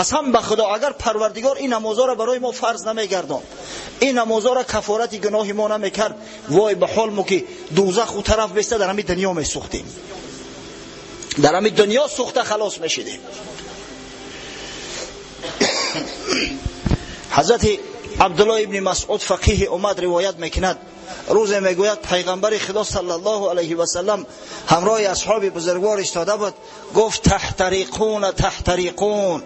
Қасам ба Худо, агар Парвардигор ин намозҳоро барои мо фарз намегардонд, ин намозҳоро кафорати гуноҳи мо намекард, вой ба ҳол мо ки дӯзах у тараф беста, дар ҳамин дунё месӯхтем, дар ҳамин дунё сӯхта халос мешидем. Ҳазрати Абдуллоҳ ибни Масъуд фақиҳи уммат ривоят мекунад, рӯзе мегӯяд пайғамбари Худо саллаллоҳу алайҳи васаллам ҳамроҳи асҳоби бузургвор истода буд, гуфт таҳтариқуна таҳтариқун,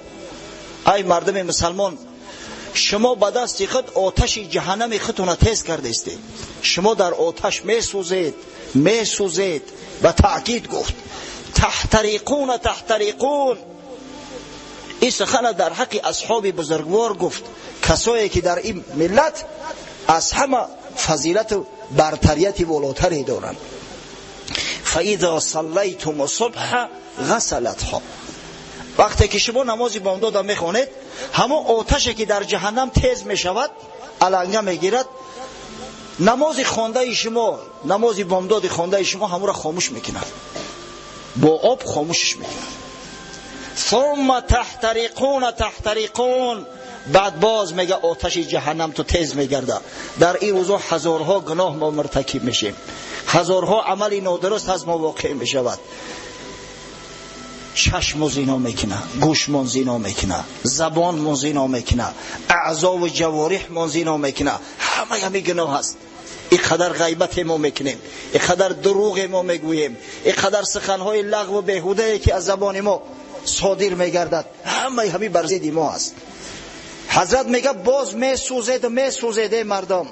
ай мардуми мусалмон, шумо ба дасти худ оташи ҷаҳаннами худтона тез кардаистед, шумо дар оташ месӯзед, месӯзед. Ба таъкид гуфт таҳтариқуна таҳтариқун. Ин сухана дар ҳаққи асҳоби бузургвор гуфт, касое ки дар ин миллат аз ҳама фазилату бартарияти волотаре доранд. фаизо саллайтум субҳа ғасалатҳо, вақте ки шумо намози бомдода мехонед, ҳамон оташе ки дар ҷаҳаннам тез мешавад, аланга мегирад, намози хондаи шумо, намози бомдоди хондаи шумо ҳамонро хомӯш мекунад, бо об хомӯшиш мекунад. ثم تحترقون تحترقون، بعد باز میگه آتش جهنم تو تیز میگرده. در این روزا هزارها گناه ما مرتکب میشیم، هزارها عمل نادرست از ما واقع میشود. چشم زینا میکنه، گوشمون زینا میکنه، زبانمون زینا میکنه، اعضا و جوارحمون زینا میکنه، همه همی گناه هست. اینقدر غیبت ما میکنیم، اینقدر دروغ ما میگوییم، اینقدر سخنهای لغو و بیهوده که از زبان ما صادر میگردد، همه همی بر ضد ما است. حضرت میگه باز میسوزید و میسوزید ای مردم.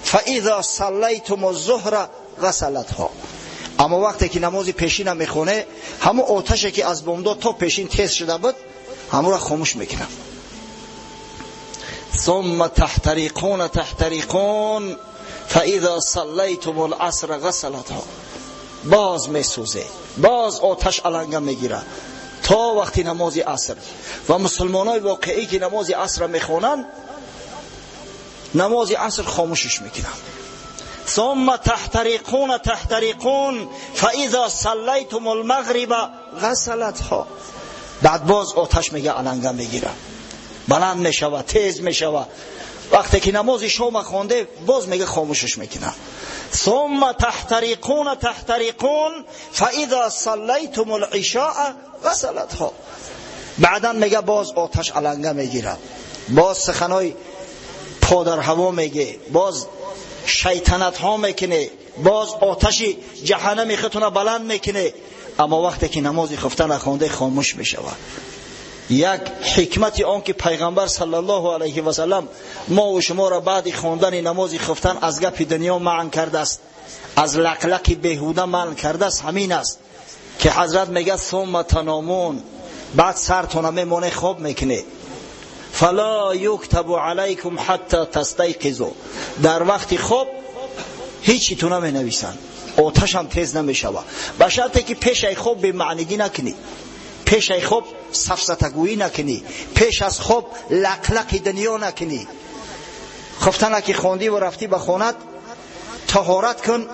فاذا صلیتم الظهر غسلتها، اما وقتی که نماز پیشین میخونه، همون آتشی که از بامداد تا پیشین تیز شده بود همون را خاموش میکنه. ثم تحترقون تحترقون فاذا صلیتم العصر غسلتها، باز میسوزه، باز آتش علنگه میگیره تا وقتی نماز عصر. و مسلمانای واقعی که نماز عصر میخوانند، نماز عصر خاموشش میکنن. ثم تحترقون تحترقون فاذا صلیتم المغرب غسلتها، بعد باز آتش میگه علنگه میگیره، بلند میشوه، تیز میشوه. وقتی که نماز شام خوانده باز میگه خاموشش میکنه. ثم تحترقون تحترقون فاذا صلیتم العشاء غسلتها، بعدا میگه باز آتش علنگه میگیره، باز سخنای پا در هوا میگه، باز شیطنت ها میکنه، باز آتش جهنم خودتون بلند میکنه. اما وقتی که نماز خفته نخوانده خاموش میشود. یک حکمت آن که پیغمبر صلی الله علیه و سلم ما و شما را بعد خواندن نماز خفتن از گپ دنیا منع کرده است، از لقلق بیهوده منع کرده است، همین است که حضرت میگه ثم تنامون، بعد سرتون میمونه خواب میکنه. فلا یکتب علیکم حتی تستیقظوا، در وقت خواب هیچی تو نمی نویسند، آتش هم تیز نمیشود، به شرطی که پیش ای خواب به معنیگی نکنی، پیش ای خواب سفسطه‌گویی نکنی، پیش از خواب لقلق دنیا نکنی. خفتنه که خواندی و رفتی به خونت، طهارت کن،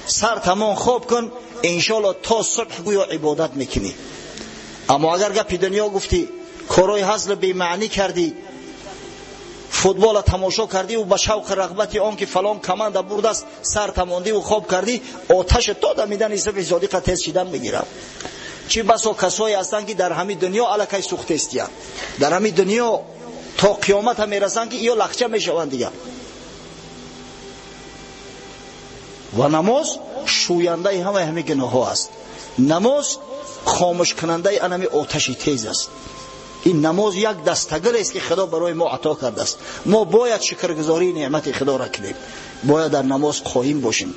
سر تمام خواب کن، انشالله تا صبح گویا عبادت میکنی. اما اگر گپی دنیا گفتی، کارای هزل بی معنی کردی، فوتبال تماشا کردی و به شوق رغبت آن که فلان команда бурд аст сар тамондӣ و خواب کردی، آتش تا دمیدن صبح صادق تیز شدن میگیرم. چی بسا کسایی هستند که در همین دنیا الکی سوخته، در همین دنیا تا قیامت هم میرسند که یا لخچه میشوند دیگه. و намоз шӯяндаи ҳамаи ҳамин гуноҳҳо аст. Намоз хомӯшкунандаи анами оташи тез аст. Ин намоз як дастагил аст ки Худо барои мо ато кардааст. Мо бояд шукргузории неъмати Худоро кунем, бояд дар намоз қоим бошем.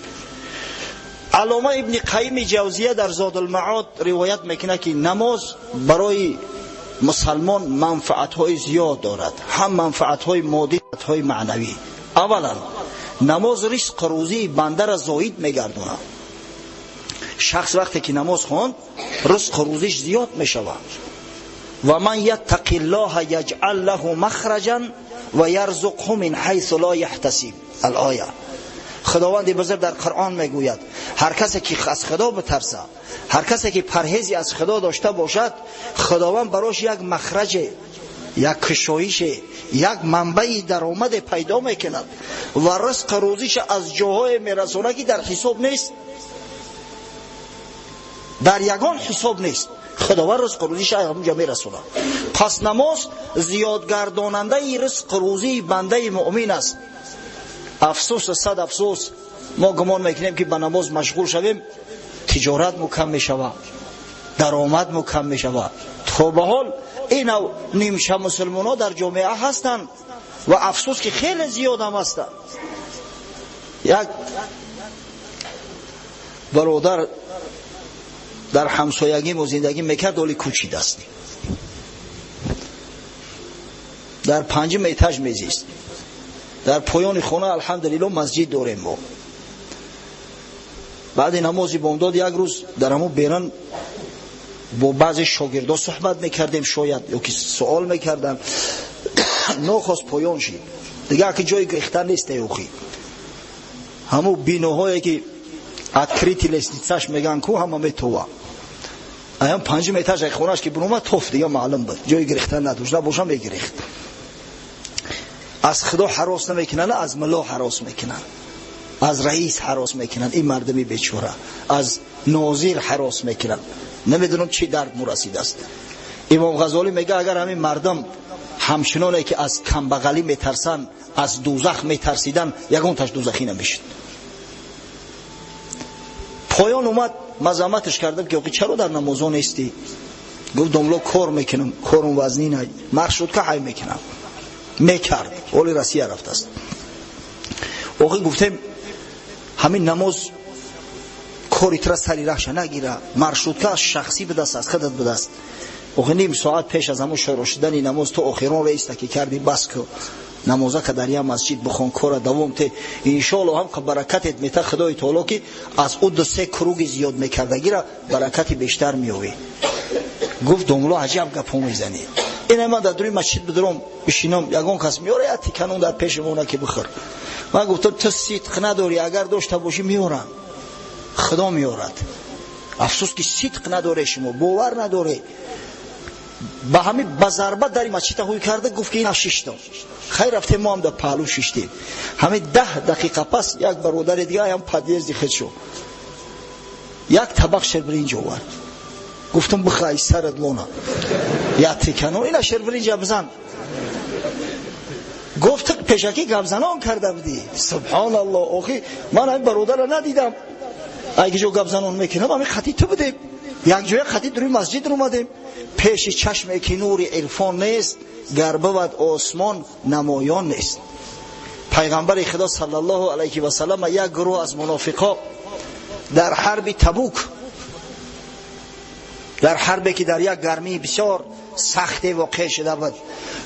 Аллома ибни Қайими Ҷавзия дар Зодулмаод ривоят мекунад ки намоз барои мусалмон манфаатҳои зиёд дорад, ҳам манфаатҳои моддӣ, ҳои маънавӣ. Аввалан, намоз ризқу рӯзии бандаро зоид мегардонад. Шахс вақте ки намоз хонд, ризқу рӯзиш зиёд мешавад. Ва ман яттақи ллоҳа яҷъал лаҳу махраҷан ва ярзуқҳу мин ҳайсу ло яҳтасиб. Алоя. Худованди бузург дар Қуръон мегӯяд: ҳар касе ки аз Худо битарса, ҳар касе ки парҳези аз Худо дошта бошад, Худованд барош як махраҷе Як кушоиш, як манбаи даромад пайдо мекунад ва ризқ рӯзиш аз ҷоҳое мерасонад, ки дар ҳисоб нест, дар ягон ҳисоб нест. Худованд ризқ рӯзиш аз ҳамонҷо мерасонад. Пас намоз зиёдгардонандаи ризқ рӯзии бандаи муъмин аст. Афсӯс, сад афсӯс, мо гумон мекунем, ки ба намоз машғул шавем, тиҷорат мукам мешавад, даромад мукам мешавад. То ба ҳол инав нимша мусулмонҳо дар ҷомеа ҳастанд ва афсӯс, ки хеле зиёд ҳам ҳастанд. Як бародар дар ҳамсоягимо зиндагӣ мекард, оли кӯчидааст, дар панҷум этаж мезист. Дар поёни хона, алҳамдулилло, масҷид дорем мо. Баъди намози бомдод як рӯз дар ҳамон беран бо баъзе шогирдо суҳбат мекардем, шояд ё ки суол мекардам, нохост поён шид. Дигар ки ҷои гирифтан нест. Охи, ҳамун биноҳое ки открытый лестница ш меган ку, ҳама метова. Аям панҷум этаж ай хонаш ки буромад, тоф, дига маълум буд, ҷои гирифтан надошт, набоша мегирифт. Аз Худо ҳарос намекунанд, аз мулло ҳарос мекунанд, аз раис ҳарос мекунанд, ин мардуми бечора аз нозир ҳарос мекунанд. Намедонам, чӣ дард мурасидааст. Имом Ғазолӣ мега, агар ҳамин мардум ҳамчуноне ки аз камбағалӣ метарсанд, аз дӯзах метарсиданд, ягонташ дӯзахӣ намешуд. Поён омад, мазаматаш кардам, ки чаро дар намозо нестӣ? Гуфт: «Домло, кор мекунам, корум вазнин, маршрутка ҳай мекунам». Мекард, оли Россия рафтааст. Охи, гуфтем, ҳамин намоз кори тура сари раҳша нагира, маршрутка шахсӣ будаст, аз худат будаст. Охи, ним соат пеш аз ҳамон шуруъ шудани намоз ту охирон рейста ки кардӣ, бас ку, намоза ка дар як масҷид бихон, кора давом те, иншоалло ҳам ка баракатет мета Худои таоло, ки аз ӯ ду се круг и зиёд мекардагира баракати бештар меёвӣ. Гуфт: «Домло, аҷаб гапҳо мезанӣ. Ина ман дар дури масҷид бидуром, бишинам, ягон кас меёра, як тиканон дар пеши мона, ки бихӯр». Ман гуфтам: «Ту сидқ надорӣ, агар дошта бошӣ, меёрам, Худо меёрад. Афсӯс, ки сидқ надоре, шумо бовар надоре». Ба ҳамин ба зарба дари масҷида ҳуй карда, гуфт, ки ина шиштам. Хайр, рафтем, мо ҳам дар паҳлӯ шиштем. Ҳамин 10 дақиқа пас як бародари дига ҳам подъезд и хед шуд, як табақ ширбиринҷ овард. Гуфтам: «Бихай, сарат лона, як тикано ина ширбиринҷа бизан». Гуфт: «Пешакӣ гапзанон карда будӣ». Субҳоналло, охи, ман ҳамин бародарро надидам, айгиҷо гапзанон мекунам? Ҳамин хати ту будем, якҷоя хати дуруи масҷид омадем. Пеши чашме ки нури ирфон нест, гар бувад осмон намоён нест. Пайғамбари Худо саллаллоҳу алайҳи васалам як гурӯҳ аз мунофиқо дар ҳарби Табук, дар ҳарбе ки дар як гармии бисёр сахте воқеъ шуда буд,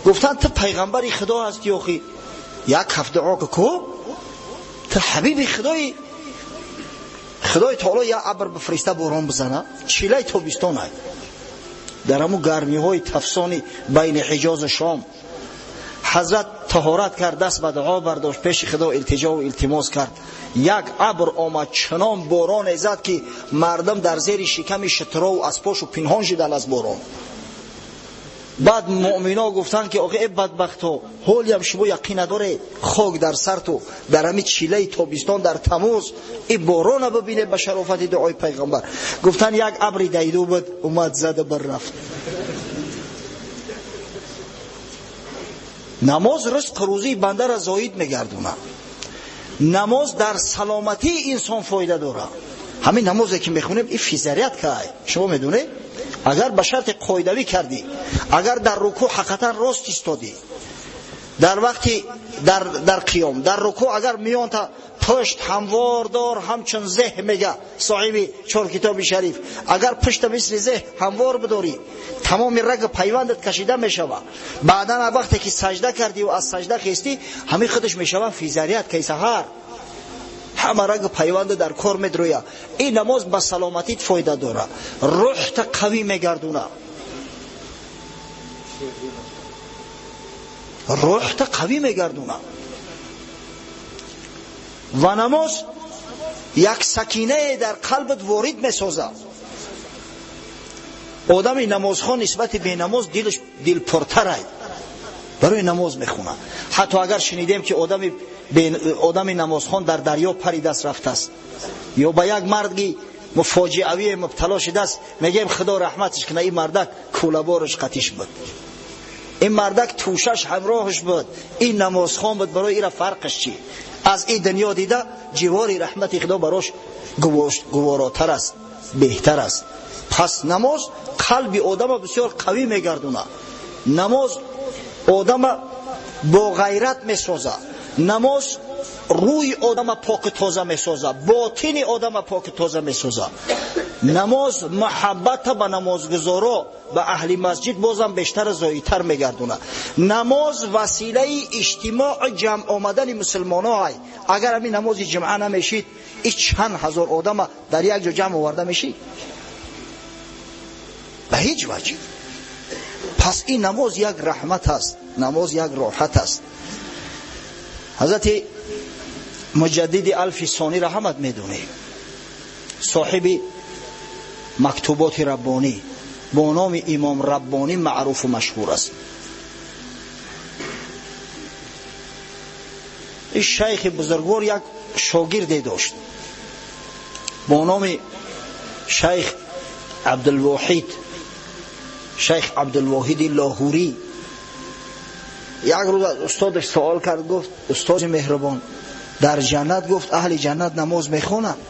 гуфтанд: «Ту пайғамбари Худо ҳастӣ, охи, як ҳафт дуо ку, ту ҳабиби Худои, Худои таоло як абр бифриста, борон бизана». Чилаи тобистон ай, дар ҳамун гармиҳои тафсони байни Ҳиҷозу Шом. Ҳазрат таҳорат кард, даст ба дуо бардошт, пеши Худо илтиҷову илтимос кард. Як абр омад, чунон бороне зад, ки мардум дар зери шиками шутурову аспошу пинҳон шиданд аз борон. Баъд муъмино гуфтанд, ки охи, э бадбахто, ҳолиам шумо яқин надоред, хок дар сарту, дар ҳами чилаи тобистон, дар тамуз и борона бибинед, ба шарофати дуои пайғамбар. Гуфтанд: «Як абри дайду буд, омад, зада, бар рафт». Намоз ризқ рӯзии бандара зоид мегардонад. Намоз дар саломатии инсон фоида дорад. Ҳамин намозе ки мехонем, и физзарядка ай, шумо медонед, агар ба шарти қоидавӣ кардӣ, агар дар рукӯъ ҳақиқатан рост истодӣ, дар вақти дар қиём, дар рукӯъ агар миёнта пушт ҳамвор дор, ҳамчун зеҳ, мега соҳиби чор китоби шариф, агар пушта мисли зеҳ ҳамвор бидорӣ, тамоми раг пайвандат кашида мешава. Баъдан вақте ки сажда кардиву аз сажда хестӣ, ҳамин худаш мешава физзарядка и саҳар, ҳама раг пайванда дар кор медроя. Ин намоз ба саломатит фоида дора, рӯҳта қавӣ мегардуна, рӯҳта қавӣ мегардуна. Ва намоз як сакинае дар қалбат ворид месозад. Одами намозхон нисбати бенамоз дилаш дилпуртарай. Барои намоз мехонад. Ҳатто агар шунидем ки одами намозхон дар дарё паридаст рафтааст ё ба як марги фоҷиавӣ мубтало шудааст, мегӯем Худо раҳматаш кунад, ин мардак кӯлабораш қатиш буд, ин мардак тӯшаш ҳамроҳаш буд, ин намозхон буд, барои ира фарқаш чӣ? Аз ин дунё дида ҷивори раҳмати Худо барош гуворотар аст, беҳтар аст. Пас намоз қалби одама бисёр қавӣ мегардонад. Намоз одама бо ғайрат месозад. Намоз рӯи одама поки тоза месозад, ботини одама поки тоза месозад. Намоз муҳаббата ба намозгузоро, ба аҳли масҷид бозам бештар зоитар мегардонад. Намоз василаи иҷтимоъ ҷамъ омадани мусулмоно ай. Агар ҳамин намози ҷумъа намешид, ин чанд ҳазор одама дар як ҷо ҷамъ оварда мешид? Ба ҳеҷ ваҷҳ. Пас ин намоз як раҳмат аст, намоз як роҳат аст. Ҳазрати Муҷаддиди Алфи Сони раҳмат медонем, соҳиби мактуботи Раббонӣ, бо номи Имом Раббонӣ маъруфу машҳур аст. Ин шайхи бузургвор як шогирде дошт бо номи шайх Абдулвоҳид, шайх Абдулвоҳиди Лоҳурӣ. Як рӯз аз устодаш суол кард, гуфт: устоди меҳрубон, дар ҷаннат, гуфт, аҳли ҷаннат намоз мехонанд?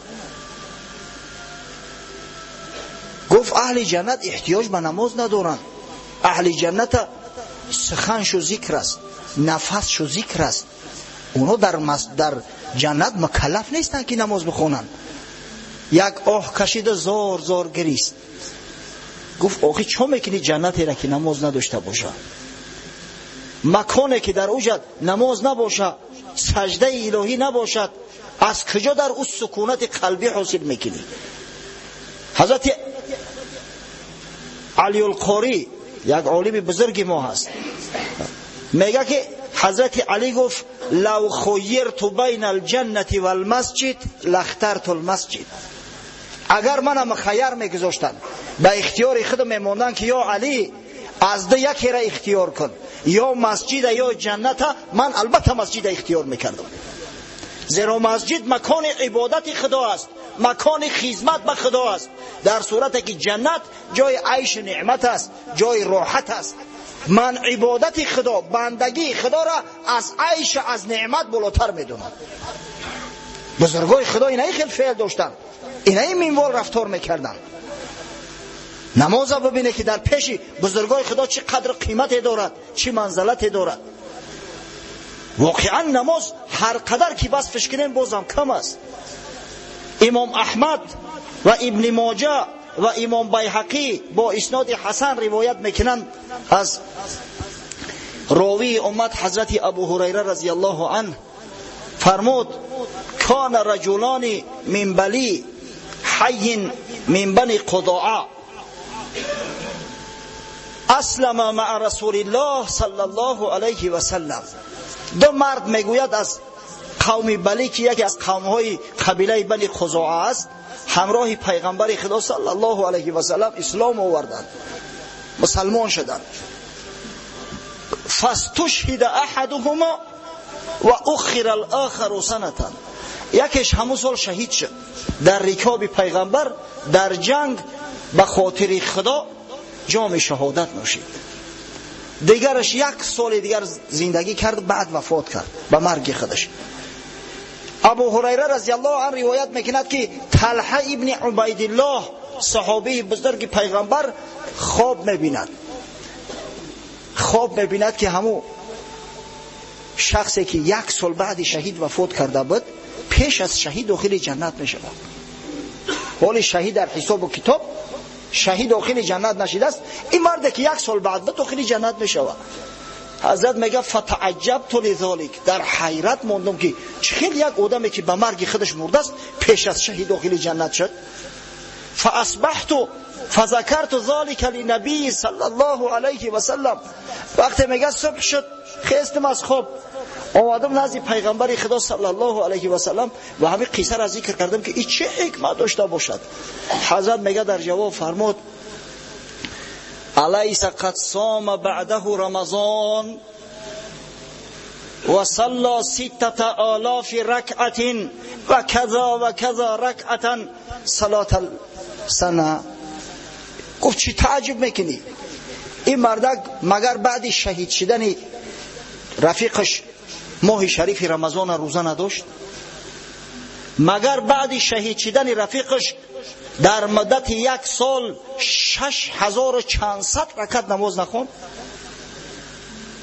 Гуфт: аҳли ҷаннат эҳтиёҷ ба намоз надоранд. Аҳли ҷанната суханшу зикр аст, нафасшу зикр аст. Онҳо дар ҷаннат мукаллаф нестанд ки намоз бихонанд. Як оҳ кашида зор зор гирист. Гуфт: охи чо мекунӣ ҷаннатеро ки намоз надошта боша? Маконе ки дар уҷад намоз набоша, саҷдаи илоҳӣ набошад, аз куҷо дар ӯ сукунати қалбӣ ҳосил мекунӣ? Ҳазрати Алиулқорӣ як олими бузурги мо ҳаст, мега ки ҳазрати Али гуфт: лав хуйирту байна алҷаннати валмасҷид лахтарту лмасҷид. Агар манам мухайяр мегузоштанд, ба ихтиёри худ мемонданд ки ё Али, аз ду якеро ихтиёр кун, ё масҷида ё ҷанната, ман албатта масҷида ихтиёр мекардам. Зеро масҷид макони ибодати Худо аст, макони хизмат ба Худо аст. Дар сурате ки ҷаннат ҷои айшу неъмат аст, ҷои роҳат аст. Ман ибодати Худо, бандагии Худоро аз айшу аз неъмат болотар медонам. Бузургои Худо инаи хел феъл доштанд, инаи минвол рафтор мекарданд. Намоза бибине ки дар пеши бузургои Худо чӣ қадр қимате дорад, чӣ манзалате дорад. Воқеан намоз ҳар қадар ки васфш кунем бозам кам аст. Имом Аҳмад ва Ибни Моҷа ва Имом Байҳақӣ бо исноди ҳасан ривоят мекунанд аз ровии уммат ҳазрати Абу Ҳурайра разияллоҳу анҳ фармуд: кана раҷулони мин бали ҳайин мин бани қудоа аслама маа расулиллоҳ саллаллоҳу алайҳи васаллам. Ду мард мегӯяд аз қавми Балӣ, ки яке аз қавмҳои қабилаи Бани Хузоа аст, ҳамроҳи пайғамбари Худо саллаллоҳу алайҳи васаллам ислом оварданд, мусалмон шуданд. фастушҳида аҳадуҳумо ва уххира алохару санатан. Якеш ҳамун сол шаҳид шуд дар рикоби пайғамбар, дар ҷанг ба хотири Худо ҷоми шаҳодат нӯшид. Дигараш як соли дигар зиндагӣ кард, баъд вафот кард ба марги худаш. Абу Ҳурайра разияллоҳу анҳу ривоят мекунад ки Талҳа ибни Убайдиллоҳ, саҳобии бузурги пайғамбар, хоб мебинад. Хоб мебинад ки ҳамун шахсе ки як сол баъди шаҳид вафот карда буд, пеш аз шаҳид дохили ҷаннат мешавад. Ҳоли шаҳид дар ҳисобу китоб шаҳид дохили ҷаннат нашидааст, ин марде ки як сол баъд буд дохили ҷаннат мешавад. Ҳазрат мегӯяд: фатааҷҷабту лизолик, дар ҳайрат мондам ки чӣ хел як одаме ки ба марги худаш мурдааст пеш аз шаҳид дохили ҷаннат шуд. фаасбаҳту фазакарту золика линабии саллаллоҳу алайҳи васаллам. Вақте мегӯяд субҳ шуд, хестам аз хоб, омадам назди пайғамбари Худо саллаллоҳу алайҳи васаллам ва ҳамин қиссаро зикр кардам ки ин чӣ ҳикмат дошта бошад. Ҳазрат мегӯяд дар ҷавоб фармуд: алайса қад сома баъдаҳу рамазон. وصلى 6000 ركعة وكذا وكذا ركعة صلاة السنة. گفت چی تعجب میکنی؟ این مردک مگر بعد شهید شدن رفیقش ماه شریف رمضان روزه نداشت؟ مگر بعد شهید شدن رفیقش در مدت یک سال 6400 رکعت نماز نخوند؟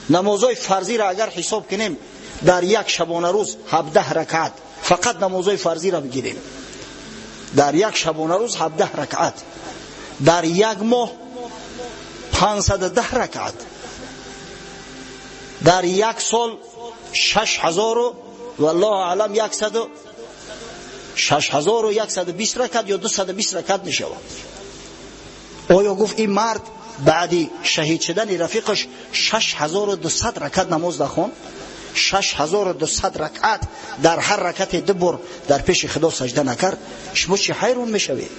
نمازهای فرضی را اگر حساب کنیم در یک شبانه روز 17 رکعت، فقط نمازهای فرضی را بگیریم، در یک شبانه روز 17 رکعت، در یک ماه 510 رکعت، در یک سال 6000 والله اعلم 6120 رکعت یا 220 رکعت می شود. آیا گفت این مرد بعدی شهید شدن رفیقش 6200 رکعت نماز نخوند؟ 6200 رکعت در هر رکعت دو بار در پیش خدا سجده نکرد؟ شما چی حیرون میشوید؟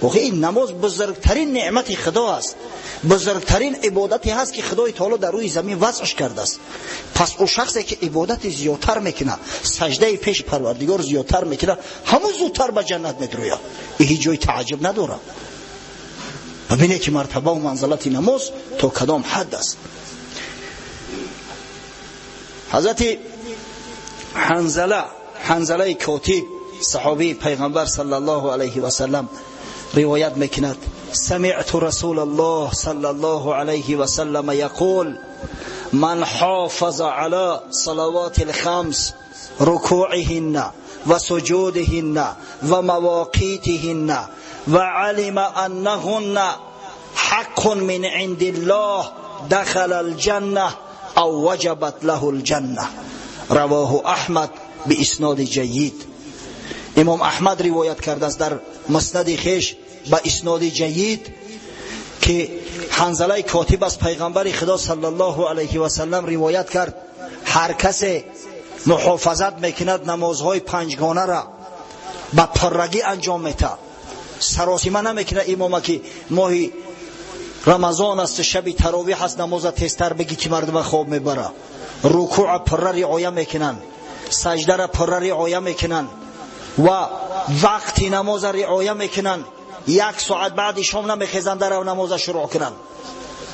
واقعا این نماز بزرگترین نعمت خدا است، بزرگترین عبادتی هست که خدای تعالی در روی زمین وضعش کرده است. پس او شخصی که عبادت زیادتر میکنه، سجده پیش پروردگار زیادتر میکنه، همون زودتر به جنت میدروید. این هیچ جای تعجب نداره. ببینید که مرتبه و منزلت نماز تا کدام حد است. حضرت حنظله کاتب، صحابی پیغمبر صلی الله علیه و سلم، روایت میکند: سمعت رسول الله صلی الله علیه و سلم یقول من حافظ على صلوات الخمس ركوعهن و سجودهن و مواقیتهن و علم انهن حق من عند الله دخل الجنه او وجبت له الجنه. رواه احمد باسناد جید. امام احمد روایت کرده است در مسند خیش با اسناد جید که حنظله کاتب از پیغمبر خدا صلی الله علیه و سلم روایت کرد: هر کس محافظت میکند نمازهای پنجگانه را با پرگی انجام میده، سراسیمه نمیکنه امام که ماه رمضان است، شب تراویح است، نماز تیزتر بگی که مردم خواب میبره. رکوع پره رعایه میکنن، سجده را پره رعایه میکنن و وقت نماز رعایه میکنن. یک ساعت بعد شام نمیخیزن در نماز شروع کنن.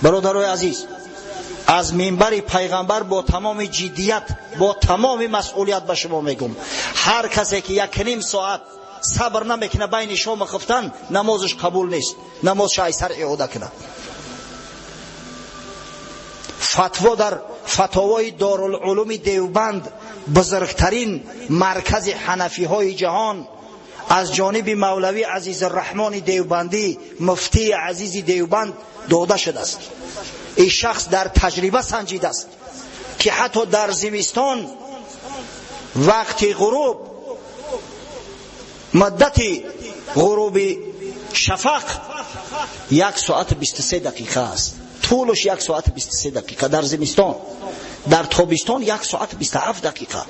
برادرای عزیز، از منبر پیغمبر با تمام جدیت، با تمام مسئولیت به شما میگم، هر کسی که 1.5 ساعت صبر نمیکنه بین شام و خفتن، نمازش قبول نیست، نمازش ایسر اعاده کنه. فتوا در فتاوای دارالعلوم دیوبند، بزرگترین مرکز حنفی های جهان، از جانب مولوی عزیز الرحمن دیوبندی، مفتی عزیز دیوبند داده شده است. این شخص در تجربه سنجیده است که حتی در زمستان وقت غروب، مدت غروب شفق 1 ساعت 23 دقیقه است. طولش 1 ساعت 23 دقیقه در زمستان، در تابستان 1 ساعت 27 دقیقه.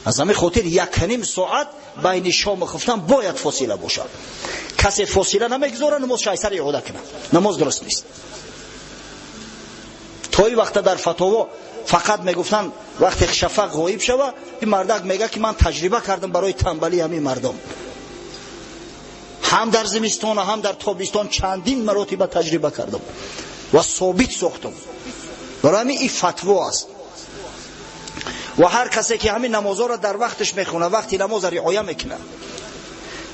از همین خاطر 1.5 ساعت بین شام و خفتن باید فاصله باشد. کسی فاصله نمیگذاره نماز شایسته اعاده کنه، نماز درست نیست. تا این وقت در فتاوا فقط میگفتن وقتی شفق غایب شوه، این مردک میگه که من تجربه کردم برای تنبلی همین مردم، هم در زمستان و هم در تابستان چندین مراتب تجربه کردم و ثابت ساختم. برای همین این فتوا است. و هر کسی که همین نمازها را در وقتش میخونه، وقتی نماز را رعایت میکنه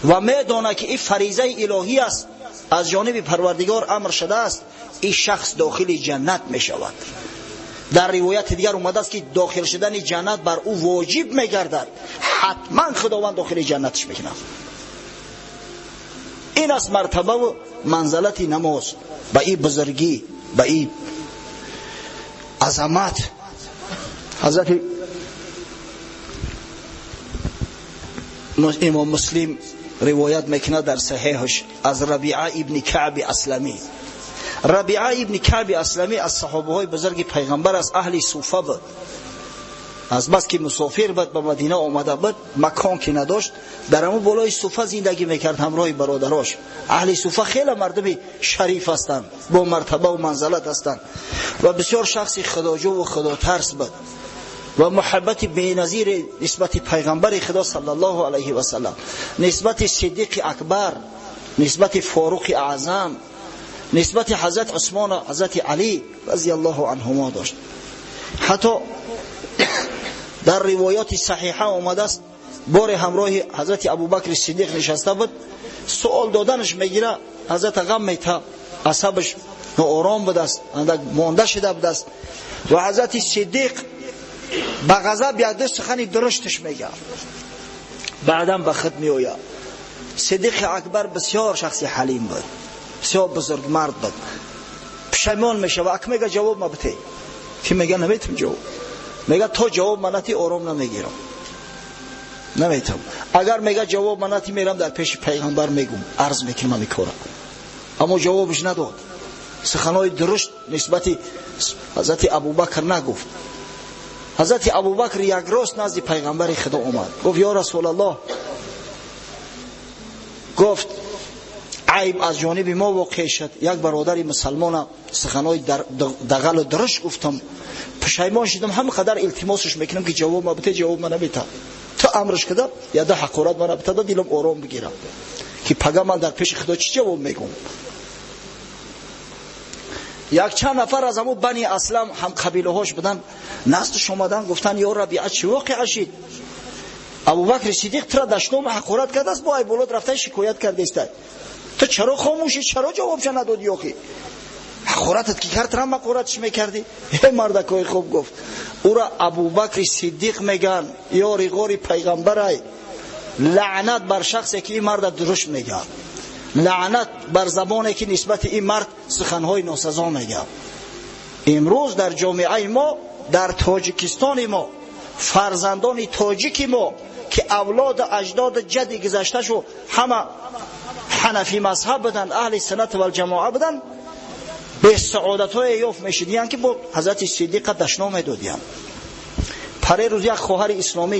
و میدانه که این فریضه الهی است، از جانب پروردگار امر شده است، این شخص داخل جنت میشود. در روایت دیگر اومده است که داخل شدن جنت بر او واجب میگردد، حتما خداوند داخل جنتش میکنه. این است مرتبه و منزلت نماز، به این بزرگی، به این عظمت. حضرت امام مسلم روایت میکنه در صحیحش از ربیعه ابن کعب اسلمی. ربیعه ابن کعب اسلمی از صحابه های بزرگ پیغمبر، از اهل صوفه بود. از بس که مسافر بود به مدینه آمده بود، مکان که نداشت، در همون بالای صوفه زندگی میکرد همراه برادراش. اهل صوفه خیلی مردم شریف هستند، با مرتبه و منزلت هستند و بسیار شخصی خداجو و خدا ترس بود. ва муҳаббати беназири нисбати пайғамбари Худо саллаллоҳу алайҳи васаллам, нисбати Сиддиқи Акбар, нисбати Форуқи Аъзам, нисбати ҳазрат Усмон ва ҳазрати Алӣ разияллоҳу анҳумо дошт. Ҳатто дар ривояти саҳиҳа омадааст, боре ҳамроҳи ҳазрати Абубакри Сиддиқ нишаста буд, суол доданаш мегира, ҳазрат ғам мета, асабаш ноором будааст, андак монда шуда будааст ва ҳазрати Сиддиқ ба ғазаб як ду сухани дурушташ мегӯяд. Баъдан ба худ меояд. Сиддиқи Акбар бисёр шахси ҳалим буд, бисёр бузургмард буд. Пушаймон мешава, ак мега ҷавоб ма бите. Ки мега наметам ҷавоб. Мега то ҷавоб ма нати ором намегирам. Наметам. Агар мега ҷавоб ма нати мерам дар пеши пайғамбар мегум, арз мекунам ҳамин кора. Аммо ҷавобаш надод. Суханои дурушт нисбати ҳазрати Абубакр нагуфт. Ҳазрати Абубакр як рост назди пайғамбари Худо омад. Гуфт: ё Расулаллоҳ, гуфт айб аз ҷониби мо воқеъ шуд. Як бародари мусалмона суханои дағалу дурушт гуфтам, пушаймон шудам, ҳама қадар илтимосаш мекунам ки ҷавоб ма бите, ҷавоб ма намета. Ту амрш када, яда ҳақорат мана битада, дилам ором бигирам ки пага ман дар пеши Худо чӣ ҷавоб мегӯм. Якчанд нафар аз ҳамун Бани Аслам ҳамқабилаҳош буданд, наздаш омаданд, гуфтанд: ё Рабиа, чӣ воқеа шид? Абубакри Сиддиқ тура дашному ҳақорат кардааст, бо айболот рафта шикоят кардааст. Ту чаро хомӯшӣ, чаро ҷавобша надодӣ? Охи ҳақоратат ки кард, трам ҳақоратш мекардӣ? Э мардакои хуб, гуфт, ура Абубакри Сиддиқ меган, ёри ғори пайғамбарай. Лаънат бар шахсе ки ин марда дурушт мегӯяд, лаънат бар забоне ки нисбати ин мард суханҳои носазо мегӯяд. Имрӯз дар ҷомеаи мо, дар Тоҷикистони мо, фарзандони тоҷики мо ки авлоду аҷдоду ҷадди гузашташу ҳама ҳанафӣ мазҳаб буданд, аҳли суннат валҷамоа буданд, бесаодатҳое ёфт мешудиянд ки бо ҳазрати Сиддиқа дашном медодиянд. Паре рӯз як хоҳари исломӣ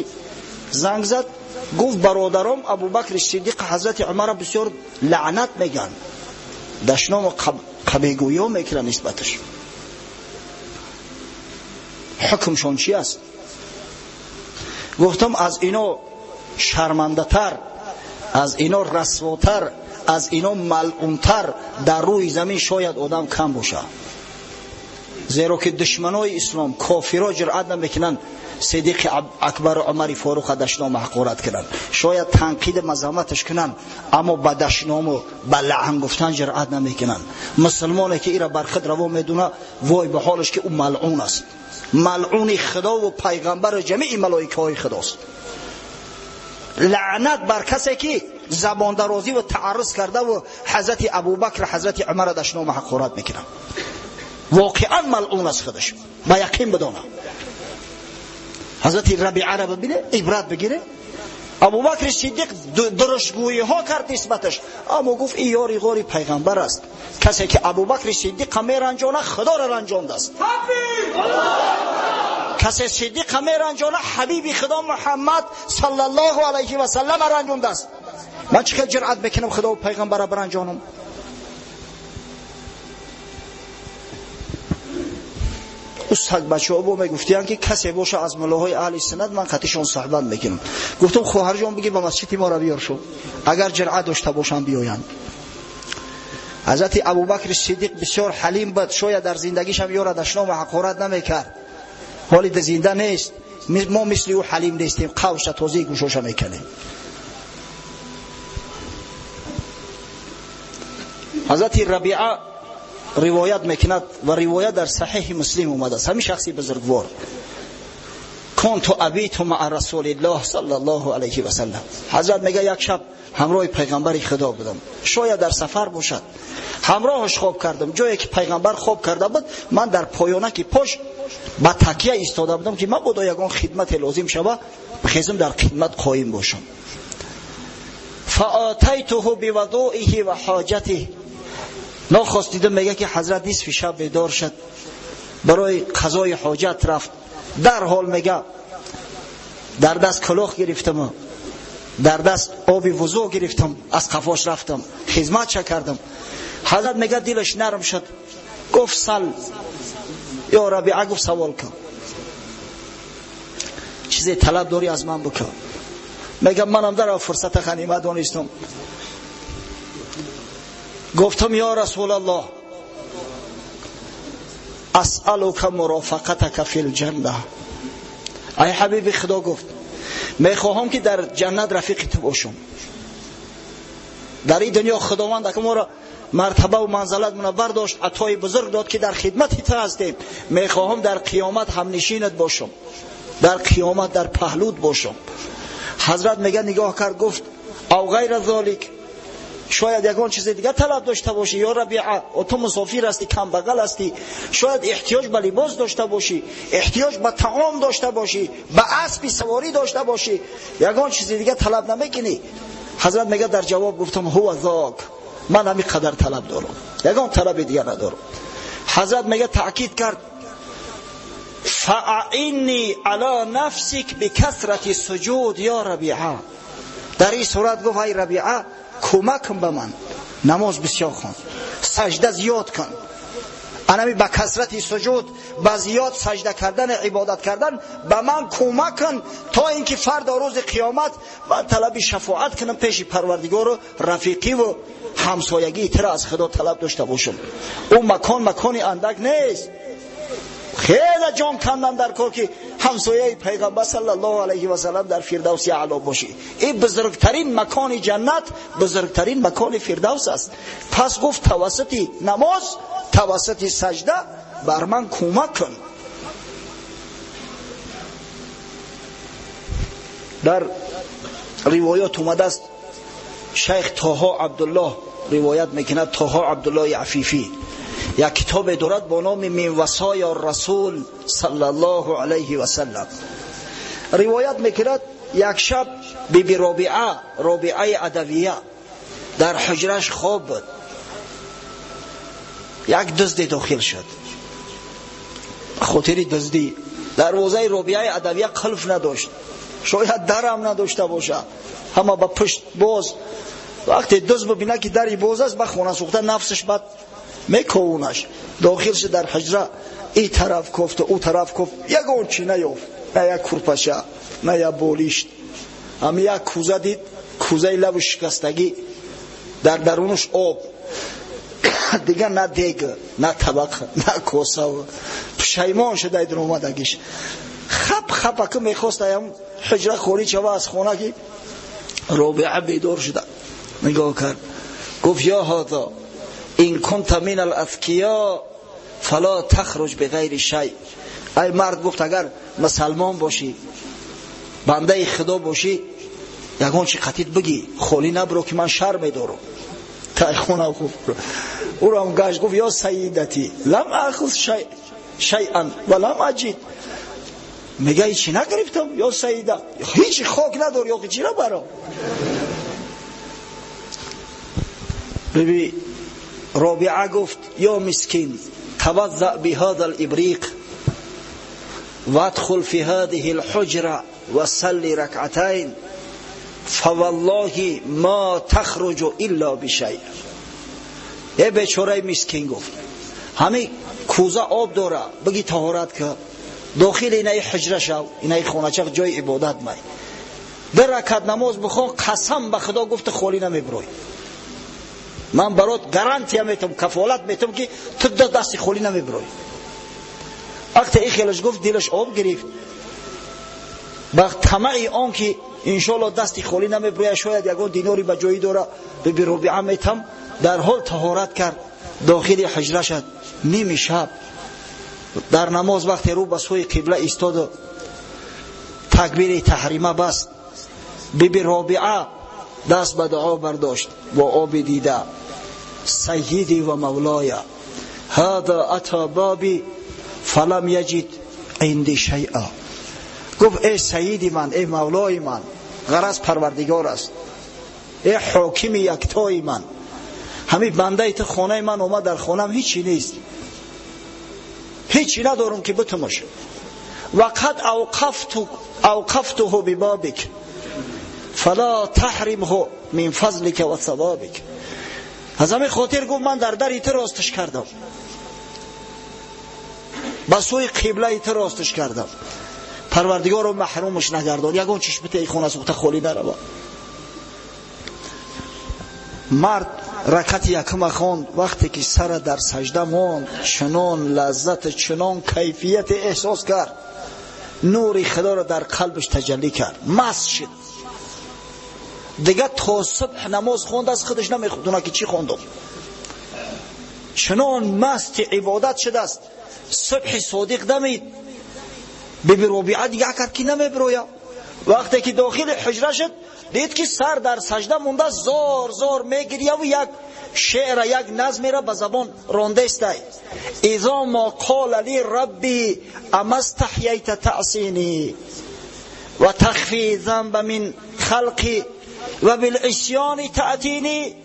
занг зад, гуфт: бародаром Абубакри Сиддиқ, ҳазрати Умара бисёр лаънат мегӯянд, дашному қабегӯё мекунанд нисбаташ. Ҳукмшон чи аст? Гуфтам: аз ино шармандатар, аз ино расвотар, аз ино малъунтар дар рӯи замин шояд одам кам бошад, зеро ки душманои ислом, кофиро ҷуръат намекунанд Сиддиқи Акбару Умари Форуқа дашному ҳақорат кунанд. Шояд танқиди мазаматаш кунанд, аммо ба дашному ба лаън гуфтан ҷуръат намекунанд. Мусулмоне ки ира бар худ раво медуна, вой ба ҳолаш ки ӯ малъун аст, малъуни Худову пайғамбару ҷамии малоикаҳои Худост. Лаънат бар касе ки забондарозӣ ва тааррuz кардаву ҳазрати Абубакр, ҳазрати Умара дашному ҳақорат мекунанд. Воқеан малъун аст худаш, ба яқин бидона. Ҳазрати Рабиара бибине, ибрат бигире. Абубакри Сиддиқ дуруштгӯиҳо кард нисбаташ, аммо гуфт: ин ёри ғори пайғамбар аст. Касе ки Абубакри Сиддиқа меранҷона, Худоро ранҷондааст. Касе Сиддиқа меранҷона, ҳабиби Худо Муҳаммад саллаллоҳу алайҳи васаллама ранҷондааст. Ман чӣ хел ҷуръат мекунам Худову пайғамбара биранҷонам? Ӯ сагбачаҳо бо мегуфтиянд ки касе боша аз муллоҳои аҳли суннат, ман қатишон суҳбат мекунам. Гуфтам: хоҳарҷон, бигӣ ба масҷиди моро биёр шуд, агар ҷуръат дошта бошанд, биёянд. Ҳазрати Абубакри Сиддиқ бисёр ҳалим буд, шояд дар зиндагишам ёра дашному ҳақорат намекард. Ҳоли зинда нест, мо мисли ӯ ҳалим нестем, қавша тозаи гӯшоша мекунем. Ҳазрати Рабиа ривоят мекунад ва ривоят дар Саҳиҳи Муслим омадааст. Ҳамин шахси бузургвор: кунту абиту маа Расулиллоҳ саллаллоҳу алайҳи васаллам. Ҳазрат мега: як шаб ҳамроҳи пайғамбари Худо будам, шояд дар сафар бошад. Ҳамроҳаш хоб кардам. Ҷое ки пайғамбар хоб карда буд, ман дар поёнаки пош ба такя истода будам ки мабодо ягон хидмате лозим шава, хезм, дар хидмат қоим бошам. Фаатайтуҳу бивадуиҳи ва ҳоҷатиҳ. Нохост дидам, мега ки ҳазрат нисфи шаб бедор шуд, барои қазои ҳоҷат рафт. Дарҳол, мега, дар даст кулоҳ гирифтам, дар даст оби вузӯ гирифтам, аз қафош рафтам, хизматша кардам. Ҳазрат, мега, дилаш нарм шуд, гуфт: сал ё Рабиа, гуфт, савол кун. Чизе талаб дорӣ аз ман бикун. Мегам манам дар фурсат ғанимат донистам. Гуфтам ё Расулаллоҳ, асъалука мурофақатака фил ҷанна. Ай ҳабиби Худо, гуфт, мехоҳам ки дар ҷаннат рафиқи ту бошам. Дар ин дунё Худованд ака моро мартаба ва манзалат мона бардошт, атои бузург дод ки дар хидмати ту ҳастем. Мехоҳам дар қиёмат ҳамнишинат бошам, дар қиёмат дар паҳлут бошам. Ҳазрат мега нигоҳ кард, гуфт ав ғайра золик, шояд ягон чизи дигар талаб дошта бошӣ. Ё Рабиа, ту мусофир ҳастӣ, камбағал ҳастӣ, шояд эҳтиёҷ ба либос дошта бошӣ, эҳтиёҷ ба таом дошта бошӣ, ба аспи саворӣ дошта бошӣ, ягон чизи дигар талаб намекунӣ. Ҳазрат мега дар ҷавоб гуфтам ҳува зок, ман ҳамин қадар талаб дорам, ягон талаби дигар надорам. Ҳазрат мега таъкид кард фаъинни ала нафсик бикасрати суҷуд ё Рабиа. Дар ин сурат гуфт ай Рабиа, кӯмак кун ба ман, намоз бисёр хон, сажда зиёд кун. Анами ба касрати суҷуд, ба зиёд сажда кардан, ибодат кардан ба ман кӯмак кун, то инки фардо рӯзи қиёмат ман талаби шафоат кунам пеши Парвардигору рафиқиву ҳамсоягии тира аз Худо талаб дошта бошам. Ӯ макон макони андак нест, хеле ҷон кандан дар кор ки ҳамсояи пайғамбар саллаллоҳу алайҳи васаллам дар фирдавси аъло бошӣ. Ин бузургтарин макони ҷаннат, бузургтарин макони фирдавс аст. Пас гуфт тавассути намоз, тавассути сажда бар ман кӯмак кун. Дар ривоят омадааст, шайх Тоҳо Абдуллоҳ ривоят мекунад, Тоҳо Абдуллоҳи Афифӣ як китобе дорад бо номи Мин васоя Расул саллаллоҳу алайҳи васаллам. Ривоят мекунад, як шаб биби Робиа, Робиаи Адавия, дар ҳуҷраш хоб буд. Як дузде дохил шуд. Хотири дуздӣ дарвозаи Робиаи Адавия қулф надошт, шояд дарам надошта бошад, ҳама ба пушт боз. Вақте дузд бибинад ки дари боз аст, ба хона сӯхта нафсаш бад мековунаш. Дохил шуд дар ҳуҷра, ин тараф кофт, ӯ тараф кофт, ягон чӣ наёфт, на як курпаша, на як болишт. Ҳами як кӯза дид, кӯзаи лабу шикастагӣ, дар дарунаш об, дигар на дег, на табақ, на коса. Пушаймон шуда дар омадагиш, хап хапака мехост аям ҳуҷра хориҷ шава аз хона, ки Робиа бедор шуда нигоҳ кард, гуфт ё ҳозо ин кунта мин алазкиё фала тахруҷ бигайри шай. Ай мард, гуфт, агар мусалмон бошӣ, бандаи Худо бошӣ, ягон чи қатит бигӣ, холӣ набро ки ман шар медорам. Тайхона гуфт, ӯрам гашт, гуфт ё саидати лам ахуз шайан ва лам аҷид. Мега ҳичи нагирифтам, ё саида, ҳичи хок надор, ё чира баро. Биби Робиа гуфт ё мискин тавазза биҳаза алибриқ вадхул фи ҳадиҳи алҳуҷра ва салли ракъатайн фаваллоҳи ма тахруҷу илла бишай. Е бечораи мискин, гуфт, ҳами кӯза об дора, биги таҳорат ка, дохили инаи ҳуҷра шав, инаи хонача ҷои ибодат май, ду ракат намоз бихон, қасам ба Худо, гуфта, холӣ намебирой. Ман барот гарантия метам, кафолат метам ки ту дасти холӣ намебирой. Вақте и хелаш гуфт, дилаш об гирифт, ба тамаи он ки иншоалло дасти холӣ намебирояд, шояд ягон динори ба ҷоӣ дора, биби Робиа метам. Дар ҳол таҳорат кард, дохили ҳуҷра шуд. Ними шаб дар намоз вақте рӯ ба сӯи қибла истоду такбири таҳрима баст, биби Робиа даст ба дуо бардошт бо оби дида: сайиди ва мавлоя, ҳада ата боби фалам яҷид инди шайъа. Гуфт э сайиди ман, э мавлои ман, ғараз Парвардигор аст, э ҳокими яктои ман, ҳамин бандаи ту хонаи ман омад, дар хонаам ҳичи нест, ҳичи надорам ки битумаш. Ва қад авқафтуҳу бибобик фала таҳримҳу мин фазлика ва савобик. Аз ҳамин хотир, гуфт, ман дар дари ту росташ кардам, ба сӯи қиблаи ту росташ кардам. Парвардигоро маҳрумаш нагардон, ягон чишмите эй хона сӯхта холӣ нарава. Мард ракати якума хонд, вақте ки сара дар сажда монд, чунон лаззат, чунон кайфият эҳсос кард, нури худоро дар қалбаш таҷаллӣ кард, маст шуд. Дигар то субҳ намоз хонд, аз худаш намедона ки чӣ хондум. Чунон масти ибодат шудааст. Субҳи содиқ дамид, биби Робиа дигар кард ки намебироя. Вақте ки дохили ҳуҷра шуд, дид ки сар дар сажда монда, зор зор мегиряву як шеъра, як назмера ба забон рондестай: изо мо қола ли рабби ама стаҳяйта таъсини ва тахфи занба мин халқи ва билисёни таътини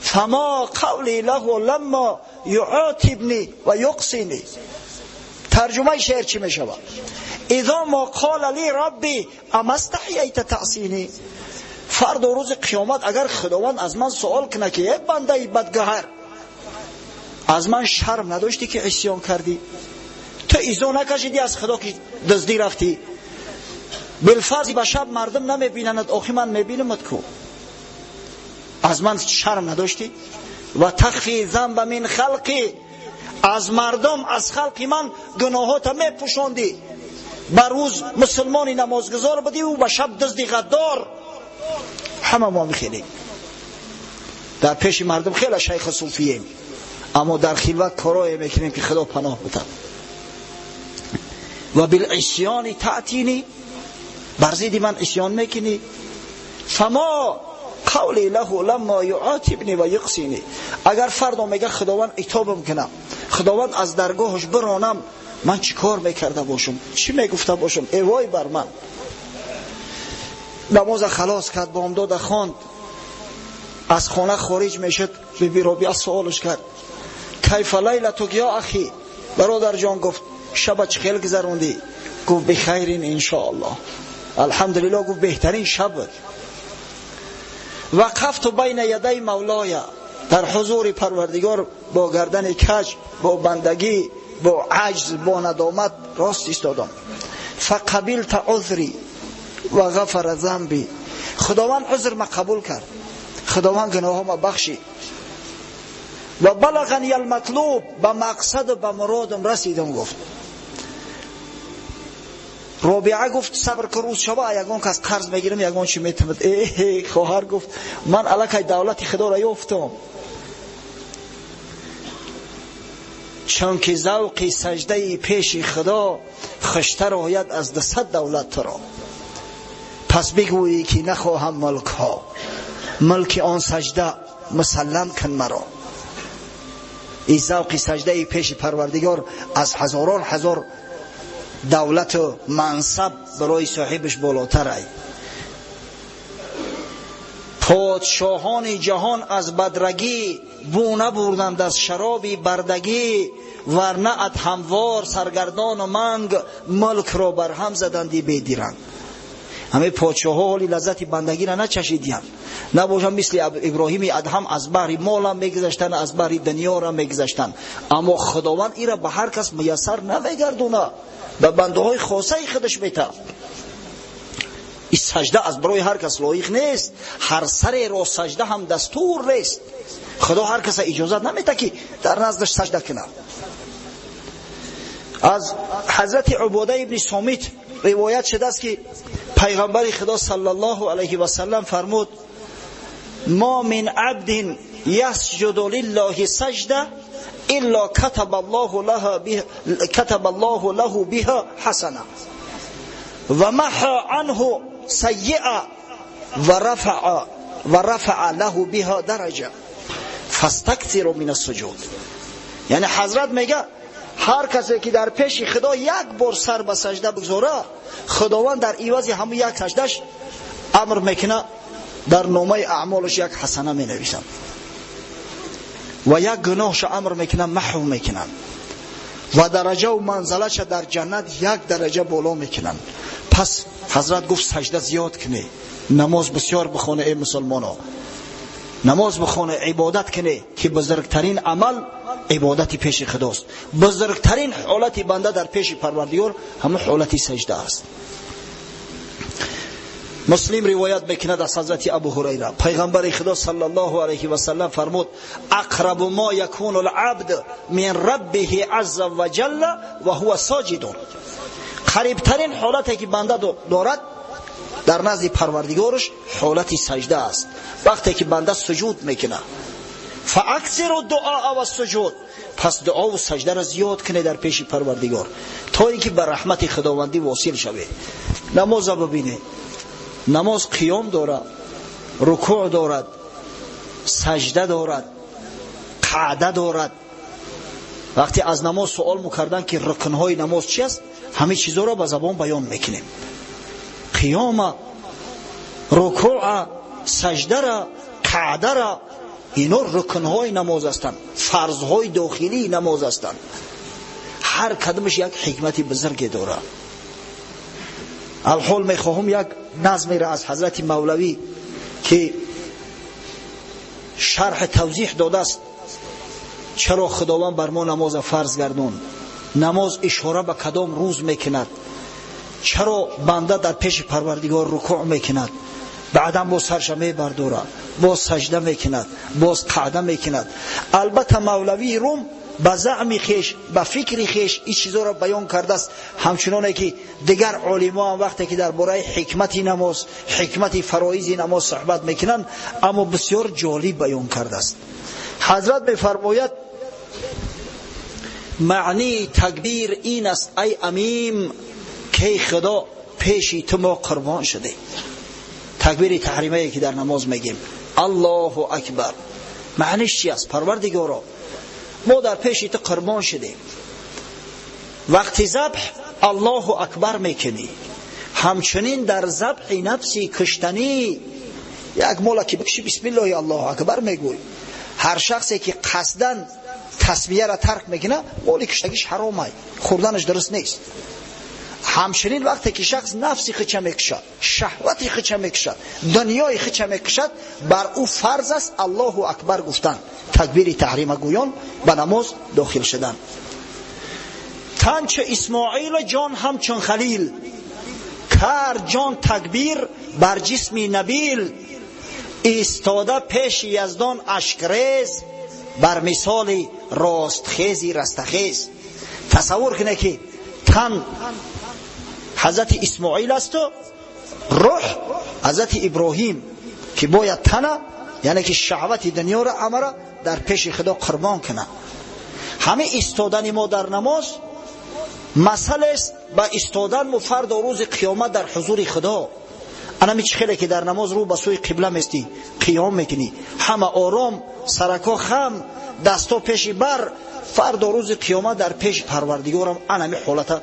фама қавли лаҳу ламма юъотибни ва юқсини. Тарҷумаи шеър чӣ мешавад? Изо мо қола ли рабби ама стаҳяйта таъсини. Фардо рӯзи қиёмат агар Худованд аз ман суол кунад ки э бандаи бадгаҳар, аз ман шарм надоштӣ ки исён кардӣ? Ту изо накашидӣ аз Худо ки дуздӣ рафтӣ? Билфарз ба шаб мардум намебинанд, охи ман мебинамад ку. Аз ман шарм надоштӣ? Ва тахфи занба мин халқи, аз мардум, аз халқи ман гуноҳота мепӯшондӣ. Ба рӯз мусулмони намозгузор будӣ ва ба шаб дузди ғаддор. Ҳама мо мехелем дар пеши мардум хеле шайху суфием, аммо дар хилват корое мекунем ки Худо паноҳ бидад. Ва билисёни таътини, бар зидди ман исён мекунӣ. Фама қавли лаҳу ламма юъотибни ва юқсини. Агар фардо мега Худованд итобам кунам, Худованд аз даргоҳаш биронам, ман чӣ кор мекарда бошам, чӣ мегуфта бошам? Э вой бар ман! Намоза халос кард, бомдода хонд, аз хона хориҷ мешуд, биби Робиа суолаш кард: кайфа лайлатук ё ахи? Бародарҷон, гуфт, шаба чӣ хел гузарондӣ? Гуфт: бихайрин иншоаллоҳ, алҳамдулиллоҳ. Гуфт: беҳтарин шаб буд. Вақафту байна ядай мавлоя, дар ҳузури Парвардигор бо гардани каҷ, бо бандагӣ, бо аҷз, бо надомат рост истодам. Фақабилта узри ва ғафара замби, Худованд узр ма қабул кард, Худованд гуноҳома бахшид. Ва балағани алматлуб, ба мақсаду ба муродам расидам. Гуфт Робиа, гуфт: сабр ки рӯз шава, ягон кас қарз мегирам, ягон чи метавад. Э хоҳар, гуфт, ман аллакай давлати Худоро ёфтам, чунки завқи саждаи пеши Худо хуштар ояд аз 200 давлат туро. Пас бигӯӣ ки нахоҳам мулкҳо, мулки он сажда мусаллам кун маро. Ин завқи саждаи пеши Парвардигор аз ҳазорон ҳазор давлату мансаб барои соҳибаш болотар ай. Подшоҳони ҷаҳон аз бадрагӣ бӯ набурданд аз шароби бардагӣ, варна адҳамвор саргардону манг мулкро барҳам заданди бедиранг. Ҳамаи подшоҳҳо ҳоли лаззати бандагиро начашидиянд, набошанд мисли Иброҳими Адҳам аз баҳри молам мегузаштанд, аз баҳри дунёрам мегузаштанд. Аммо Худованд ира ба ҳар кас муяссар намегардона, ба бандаҳои хосаи худаш мета. Ин сажда аз барои ҳар кас лоиқ нест, ҳар сареро сажда ҳам дастур нест. Худо ҳар каса иҷозат намета ки дар наздаш сажда кунад. Аз ҳазрати Убода ибни Сомит ривоят шудааст ки пайғамбари Худо саллаллоҳу алайҳи васаллам фармуд: ма мин абдин ясҷуду лиллоҳи сажда илла катаба Аллоҳу лаҳу биҳа ҳасана ва маҳа анҳу сайиа ва рафаа лаҳу биҳа дараҷа фастаксиру мин ассуҷуд. Яъне ҳазрат мега, ҳар касе ки дар пеши Худо як бор сар ба сажда бигзора, Худованд дар ивази ҳамун як саждаш амр мекунад, дар номаи аъмолаш як ҳасана менависад ва як гуноҳша амр мекунад, маҳв мекунад ва дараҷаву манзалаша дар ҷаннат як дараҷа боло мекунанд. Пас ҳазрат гуфт: сажда зиёд кунӣ, намоз бисёр бихоне, эй мусулмоно. Намоз бихоне, ибодат куне, ки бузургтарин амал ибодати пеши худост. Бузургтарин ҳолати банда дар пеши Парвардигор ҳамон ҳолати саҷда аст. Муслим ривоят мекунад аз ҳазрати Абу Ҳурайра, пайғамбари Худо саллаллоҳу алайҳи васаллам фармуд: ақрабу мо якуну лабд мин раббиҳи азза ва ҷалла ва ҳува соҷидун. Қарибтарин ҳолате ки банда дорад дар назди Парвардигораш ҳолати саҷда аст, вақте ки банда суҷуд мекунад. Фааксиру дуаа ва суҷуд, пас дуову саҷдаро зиёд кунед дар пеши Парвардигор, то ин ки ба раҳмати Худовандӣ восил шавед. Намоза бибинед, намоз қиём дорад, рукӯъ дорад, саҷда дорад, қаъда дорад. Вақте аз намоз суол мекарданд, ки рукнҳои намоз чи аст, ҳамин чизоро ба забон баён мекунем: қиёма, рукӯа, саҷдара, қаъдара. Ино рукнҳои намоз ҳастанд, фарзҳои дохилии намоз ҳастанд. Ҳар кадомаш як ҳикмати бузурге дорад. Алҳол мехоҳам як назмеро аз ҳазрати Мавлавӣ, ки шарҳ тавзеҳ додааст, чаро Худованд бар мо намоза фарз гардонд, намоз ишора ба кадом рӯз мекунад, чаро банда дар пеши Парвардигор рукӯъ мекунад, баъдан боз сарша мебардорад, боз саҷда мекунад, боз қаъда мекунад. Албатта, Мавлавии Рум ба заъми хеш, ба фикри хеш ин чизоро баён кардааст, ҳамчуноне ки дигар олимо ҳам вақте ки дар бораи ҳикмати намоз, ҳикмати фароизи намоз суҳбат мекунанд, аммо бисёр ҷолиб баён кардааст. Ҳазрат мефармояд: маънии такбир ин аст, ай амим, ки Худо пеши ту мо қурбон шудем. Такбири таҳримае ки дар намоз мегем, Аллоҳу акбар, маъниш чи аст? Парвардигоро, мо дар пеши ту қурбон шудем. Вақти забҳ Аллоҳу акбар мекунӣ, ҳамчунин дар забҳи нафси куштанӣ як мола ки бикши, бисмиллоҳи Аллоҳу акбар мегӯй. Ҳар шахсе ки қасдан тасмияро тарк мекунад, моли куштагиш ҳаромай, хӯрданаш дуруст нест. Ҳамчунин вақте ки шахс нафси хича мекушад, шаҳвати хича мекушад, дунёи хича мекушад, бар ӯ фарз аст Аллоҳу акбар гуфтан, такбири таҳрима гӯён ба намоз дохил шудан. Тан чу Исмоила, ҷон ҳамчун Халил, кард ҷон такбир бар ҷисми набил. Истода пеши Яздон ашкрез, бар мисоли ростхези растахез. Тасаввур кунед, ки тан ҳазрати Исмоил асту рӯҳ ҳазрати Иброҳим, ки бояд тана, яъне ки шаҳвати дунёро амара дар пеши Худо қурбон кунад. Ҳамин истодани мо дар намоз масалест ба истодан мо фардо рӯзи қиёмат дар ҳузури Худо. Анами чӣ хеле ки дар намоз рӯ ба сӯи қибла местӣ, қиём мекунӣ, ҳама ором, сарако хам, дасто пеши бар, фардо рӯзи қиёмат дар пеши Парвардигорам анами ҳолата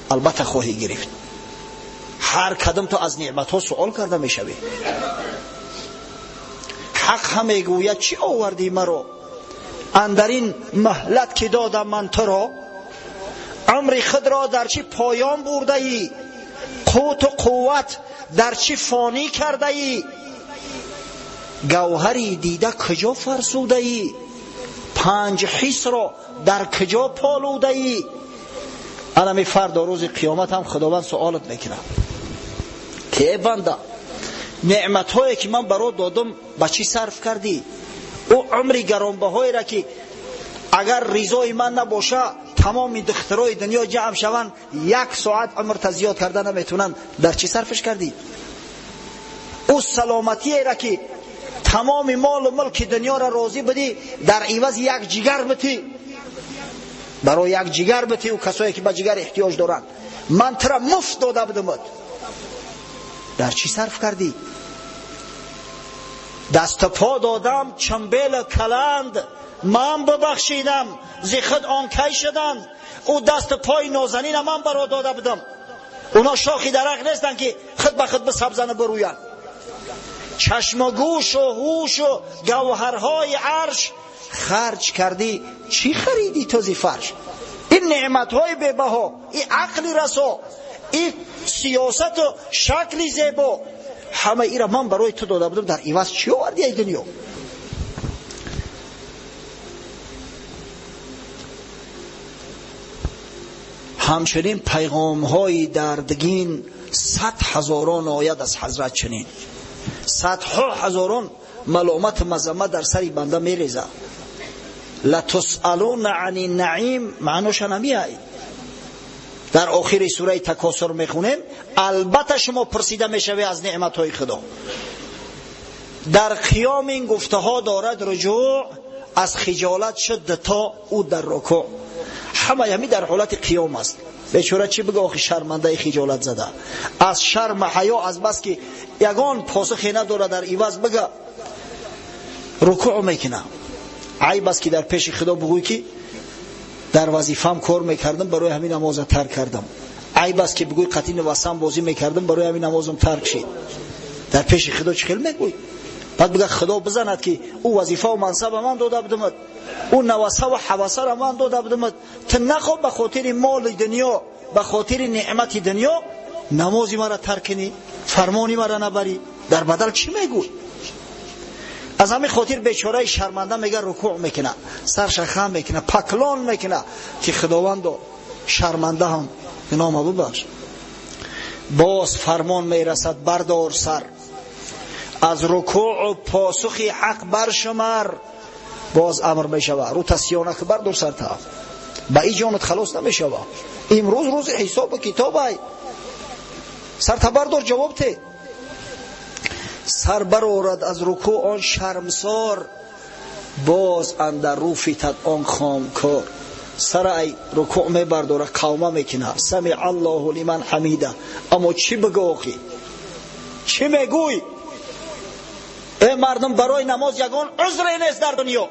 албатта хоҳӣ гирифт. Ҳар кадом ту аз неъматҳо суол карда мешавӣ. Ҳақ ҳам мегӯяд: чӣ овардӣ маро андар ин маҳлат, ки додам ман туро? Умри худро дар чӣ поён бурдаӣ? Қуту қувват дар чӣ фонӣ кардаӣ? Гавҳари дида куҷо фарсудаӣ? Панҷ ҳисро дар куҷо полудаӣ? Анами фардо рӯзи қиёмат ҳам Худованд суолат мекунад, ки э банда, неъматҳое ки ман баро додам, ба чӣ сарф кардӣ? Ӯ умри гаронбаҳоеро, ки агар ризои ман набоша, тамоми духтарои дунё ҷамъ шаванд, як соат умрта зиёд карда наметавонанд, дар чӣ сарфаш кардӣ? Ӯ саломатиеро, ки тамоми молу мулки дунёро розӣ будӣ дар ивази як ҷигар битӣ, барои як ҷигар битӣ, ӯ касое ки ба ҷигар эҳтиёҷ доранд, ман тура муфт дода будумат, дар чӣ сарф кардӣ? Дасту по додам чамбела каланд, ман бибахшидам, зи худ он кай шуданд. Ӯ дасту пои нозанина ман баро дода будам, уно шохи дарахт нестанд, ки худ ба худ бисабзану бурӯянд. Чашму гӯшу ҳушу гавҳарҳои арш харҷ кардӣ, чӣ харидӣ ту зи фарш? Ин неъматҳои бебаҳо, ин ақли расо, ин сиёсату шакли зебо, ҳама ира ман барои ту дода будам, дар иваз чӣ овардӣ ай дунё? Ҳамчунин пайғомҳои дардгин сад ҳазорон ояд аз ҳазрат, чунин садҳо ҳазорон маломат мазаммат дар сари банда мерезад. Латусалуна ани наим маъноша намеай. Дар охири сураи Такосур мехонем, албатта шумо пурсида мешавед аз неъматҳои Худо. Дар қиём ин гуфтаҳо дорад руҷӯъ, аз хиҷолат шуд то ӯ дар рукӯъ. Ҳамаи ҳамин дар ҳолати қиём аст. Бечора чӣ бигӯ охи шармандаи хиҷолат зада, аз шарма ҳаё, аз бас ки ягон посухе надорад дар иваз бигӯ, рукӯъ мекунам. Айб аст ки дар пеши Худо бигӯй ки дар вазифаам кор мекардам, барои ҳамин намоза тарк кардам. Айб аст ки бигӯй қатъи васам бозӣ мекардам, барои ҳамин намозам тарк шид. Дар пеши Худо чӣ хел мегӯй? Баъд бигӯ Худо бизанад ки ӯ вазифа ва мансаба ман дода будамад, ӯ наваса ва ҳавасара ман дода будамад. Ту нахоҳ ба хотири моли дунё, ба хотири неъмати дунё намози маро тарк кунӣ, фармони маро набарӣ. Дар бадал чӣ мегӯй? Аз ҳамин хотир бечораи шарманда мега рукӯъ мекуна, сарша хам мекуна, паклон мекуна ки Худовандо шармандаам, гуноҳма бубахш. Боз фармон мерасад: бардор сар аз рукӯъу посухи ҳақ баршумар. Боз амр мешавад: рӯ тасиёна ки бардор сарта, ба ин ҷонат халос намешавад. Имрӯз рӯзи ҳисобу китобай, сарта бардор, ҷавоб те. Сар барорад аз рукӯъ он шармсор, боз андар рӯ фитад он хомкор. Сара ай рукӯъ мебардора, қавма мекуна, самиа Аллоҳу лиман ҳамида. Аммо чӣ бигӯ охи? Чӣ мегӯй? Э мардум, барои намоз ягон узре нест дар дунё.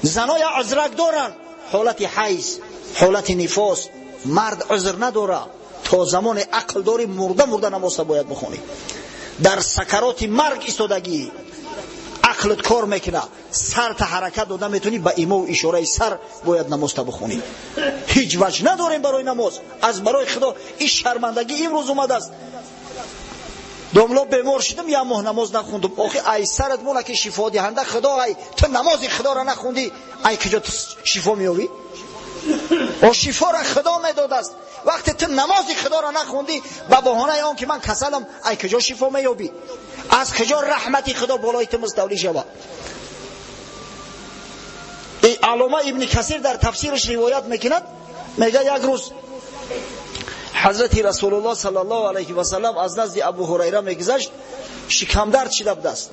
Заноя узрак доранд, ҳолати ҳайз, ҳолати нифос. Мард узр надора. То замоне ақл дорӣ, мурда мурда намоза бояд бихонӣ. Дар сакароти марг истодагӣ, ақлат кор мекуна, сарта ҳаракат дода метавонӣ, ба имову ишораи сар бояд намозта бихонӣ. Ҳеҷ ваҷ надорем барои намоз. Аз барои Худо ин шармандагӣ имрӯз омадааст. Домло бемор шудам, як моҳ намоз нахондум. Охи ай сарат мона ки шифодиҳанда Худо ай, ту намози Худоро нахондӣ, ай куҷо ту шифо меёвӣ? О шифоро Худо медодааст. Вақте ту намози Худоро нахондӣ ба баҳонаи он ки ман касалам, ай куҷо шифо меёбӣ? Аз куҷо раҳмати Худо болои ту муставлӣ шавад? Аллома Ибни Касир дар тафсираш ривоят мекунад, мега як рӯз ҳазрати Расулуллоҳ саллаллоҳу алайҳи васаллам аз назди Абу Ҳурайра мегузашт, шикамдард шида будааст.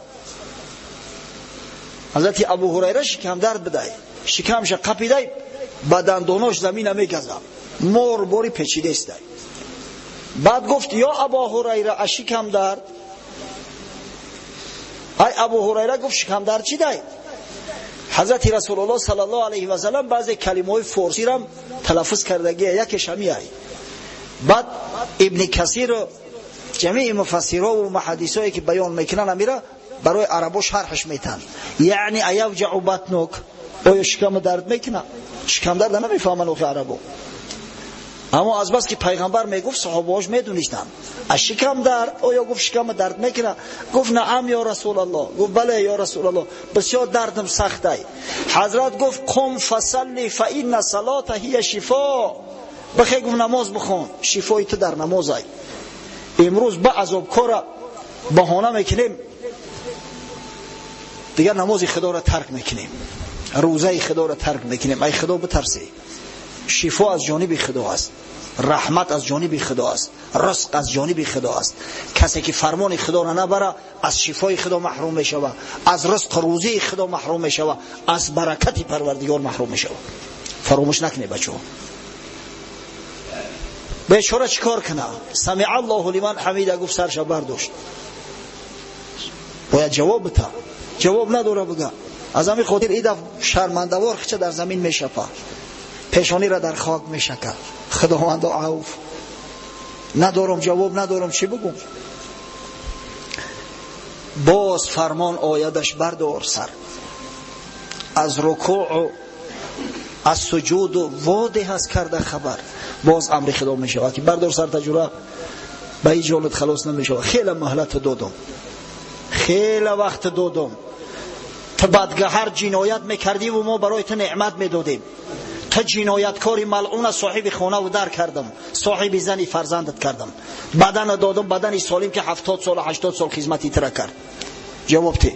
Ҳазрати Абу Ҳурайра шикамдард будай, шикамша қапидай, ба дандонош замина мегазад, мор бори печидестай. Баъд гуфт: ё Абу Ҳурайра, а шикамдард? Ай Абу Ҳурайра гуфт: шикамдард чӣ дай? Ҳазрати Расулуллоҳ саллаллоҳу алайҳи васаллам баъзе калимаҳои форсирам талаффуз кардагия, якеш ҳамиай. Баъд Ибни Касиру ҷамеи муфассирову муҳаддисое ки баён мекунанд, амира барои арабо шарҳаш метаҳанд. Яъне аявҷау батнук, оё шикама дард мекунад? Шикамдарда намефаҳманд охи арабо. Аммо аз бас ки пайғамбар мегуфт, саҳобаҳош медонистанд. А шикамдард, оё гуфт шикама дард мекунад? Гуфт: наам ё Расулаллоҳ. Гуфт: бале ё Расулаллоҳ, бисёр дардам сахтай. Ҳазрат гуфт: қум фасалли фа инна салота ҳия шифо. Бихе, гуфт, намоз бихон, шифои ту дар намозай. Имрӯз ба азобкора баҳона мекунем, дигар намози Худоро тарк мекунем, рӯзаи Худоро тарк мекунем. Ай Худо битарсӣ. Шифо аз ҷониби Худо аст, раҳмат аз ҷониби Худо аст, ризқ аз ҷониби Худо аст. Касе ки фармони Худоро набара, аз шифои Худо маҳрум мешавад, аз ризқу рӯзии Худо маҳрум мешавад, аз баракати Парвардигор маҳрум мешавад. Фаромӯш накунед, бачаҳо. Бечора чӣ кор кунад? Самиа Аллоҳу лиман ҳамида гуфт, сарша бардошт, бояд ҷавоб бита, ҷавоб надора бига. Аз ҳамин хотир и даф шармандавор хича дар замин мешапа, пешониро дар хок мешака. Худовандо, авф, надорам ҷавоб, надорам чӣ бигӯм. Боз фармон оядаш: бардор сар аз рукӯъу аз суҷуду водеҳ аст карда хабар. Боз амри Худо мешавад ки бардор сар таҷура, ба ин ҷонат халос намешавад. Хеле муҳлат додам, хеле вақт додам. Ту бадгаҳар ҷиноят мекардиву мо барои ту неъмат медодем. Та ҷинояткори малъуна соҳиби хонаву дар кардам, соҳиби зани фарзандат кардам, бадана додам, бадани солим ки 70 сол 80 сол хизмати тира кард. Ҷавоб те,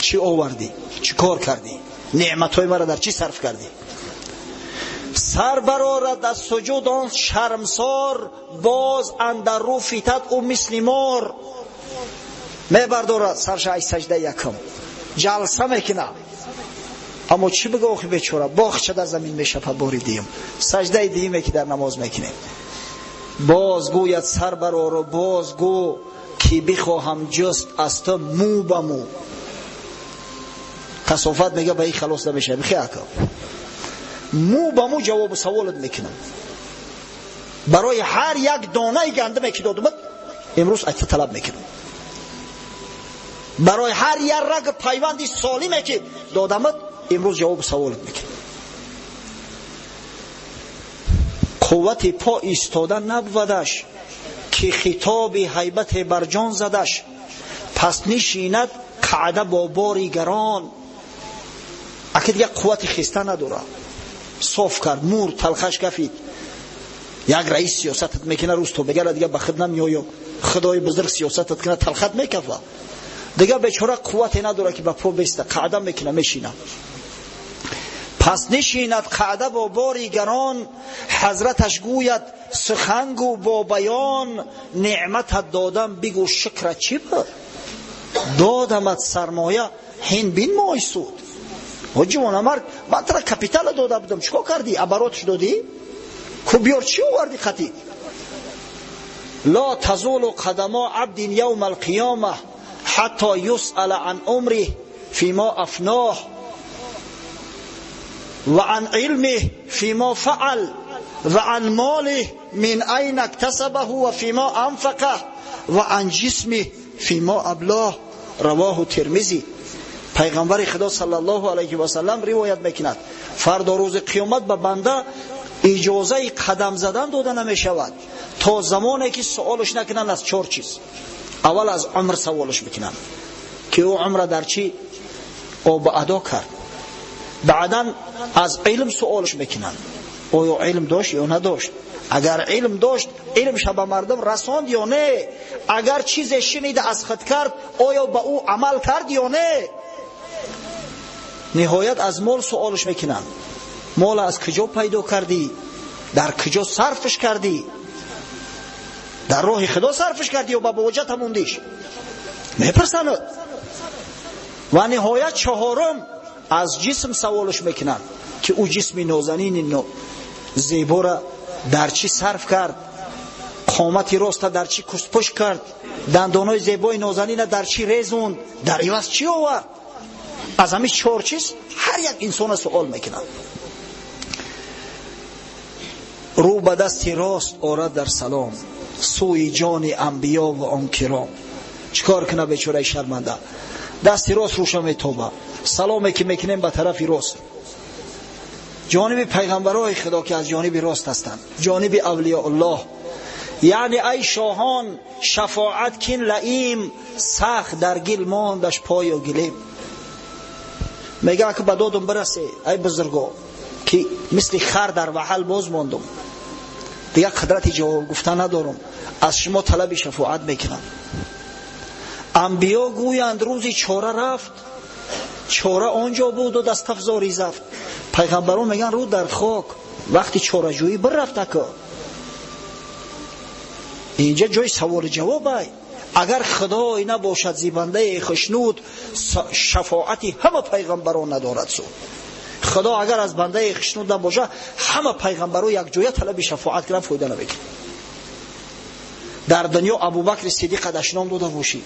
чӣ овардӣ, чӣ кор кардӣ, неъматҳои маро дар чӣ сарф кардӣ? Сар барорад аз суҷуд он шармсор, боз андар рӯ фитад ӯ мисли мор. Мебардорад сарша ай саҷда якум, ҷалса мекунад. Аммо чӣ бигӯ охи бечора, боғча дар замин мешапад бори диюм, саҷдаи диюме ки дар намоз мекунем. Боз гӯяд сар барору боз гӯ ки бихоҳам ҷуст аз ту мӯ ба мӯ. Касофат мега ба ин халос намешавад. Бихе ака, мӯ ба мӯ ҷавобу саволат мекунам. Барои ҳар як донаи гандаме ки додумат имрӯз аз ту талаб мекунам. Барои ҳар як раг пайванди солиме ки додамат имрӯз ҷавобу саволат мекунам. Қуввати по истода набвадаш, ки хитоби ҳайбате бар ҷон задаш. Пас нишинад қаъда бо бори гарон. Аки дигар қуввати хиста надорад. Соф кард, мур, талхаш кафид. Як раис сиёсатат мекунад, рӯз то бегара дигар ба худ намеоё. Худои бузург сиёсатат кунад, талхат мекафа. Дигар бечора қуввате надорад ки ба по беста, қаъда мекунад, мешинад. Пас нишинад қаъда бо бори гарон, ҳазраташ гӯяд сухангӯ бо баён. Неъматат додам, бигӯ шукра чӣ буд? Додамат сармоя, ҳин бинмой суд. Ҷавонамард, ман тара капитала дода будам, чикор кардӣ? Оборотш додӣ? Ку биёр чӣ овардӣ қатӣ? Ла тазулу қадамо абдин явма алқиёма ҳатто юсала ан умрих фима афноҳ ва ан илмих фима фаал ва ан молих мин айна иктасабаҳу ва фима анфақаҳ ва ан ҷисмих фима аблоҳ. Равоҳу Тирмизӣ. Пайғамбари Худо саллаллоҳу алайҳи васаллам ривоят мекунад, фардо рӯзи қиёмат ба банда иҷозаи қадам задан дода намешавад то замоне ки суолш накунанд аз чор чиз. Аввал аз умр саволш мекунанд ки ӯ умра дар чӣ об адо кард. Баъдан аз илм суолш мекунанд, оё илм дошт ё надошт. Агар илм дошт, илмша ба мардум расонд ё не. Агар чизе шунида аз худ кард, оё ба ӯ амал кард ё не. Ниҳоят аз мол суолш мекунанд, мол аз куҷо пайдо кардӣ, дар куҷо сарфш кардӣ, дар роҳи Худо сарфш кардӣ ё ба боҷата мондиш? Мепурсанд. Ва ниҳоят чаҳорум аз ҷисм саволш мекунанд ки ӯ ҷисми нозанини зебора дар чӣ сарф кард, қомати роста дар чӣ кустпӯш кард, дандонҳои зебои нозанина дар чӣ резонд, дар иваз чӣ овард. Аз ҳамин чор чиз ҳар як инсона суол мекунад. Рӯ ба дасти рост орад дар салом, сӯи ҷони анбиё ва он киром. Чӣ кор кунад бечораи шарманда? Дасти рост рӯша метоба. Саломе ки мекунем ба тарафи рост, ҷониби пайғамбарои Худо ки аз ҷониби рост ҳастанд, ҷониби авлиёуллоҳ. Яъне ай шоҳон шафоат кин лаим, сахт дар гил мондаш пою гилем. Мега ки ба додум бирасе ай бузурго, ки мисли хар дар ваҳал боз мондум, дигар қудрати ҷавоб гуфта надорам, аз шумо талаби шафоат мекунам. Анбиё гӯянд рӯзи чора рафт, чора онҷо буду дастафзори зафт. Пайғамбарон мегӯянд рӯ дар хок, вақти чораҷӯӣ бирафт ака. Инҷа ҷои саволу ҷавоб ай. Агар Худой набошад зибандаи хушнуд, шафоати ҳама пайғамбарон надорад суд. Худо агар аз бандаи хушнуд набошад, ҳама пайғамбаро якҷоя талаби шафоат кунанд, фоида намекунад. Дар дунё Абубакри Сиддиқа дашном дода бошӣ,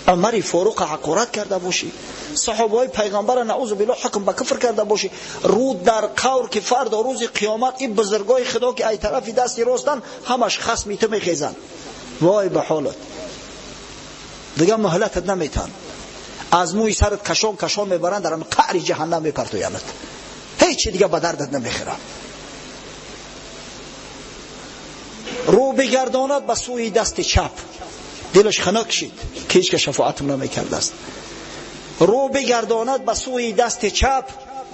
Умари Форуқа ҳақорат карда бошӣ, саҳобаҳои пайғамбара наъузу биллоҳ ҳукм ба куфр карда бошӣ, рӯ дар қавр ки фардо рӯзи қиёмат ин бузургои Худо ки ай тарафи дасти ростанд, ҳамаш хасми ту мехезанд. Вой ба ҳолат, дигар муҳлатат наметаҳанд, аз мӯи сарат кашон кашон мебаранд, дар қаъри ҷаҳаннам мепартоянад, ҳечи дигар ба дардат намехӯрад. Рӯ бигардонад ба сӯи дасти чап, дилаш хунук шид ки ҳеч ка шафоатам намекардааст. Рӯ бигардонад ба сӯи дасти чап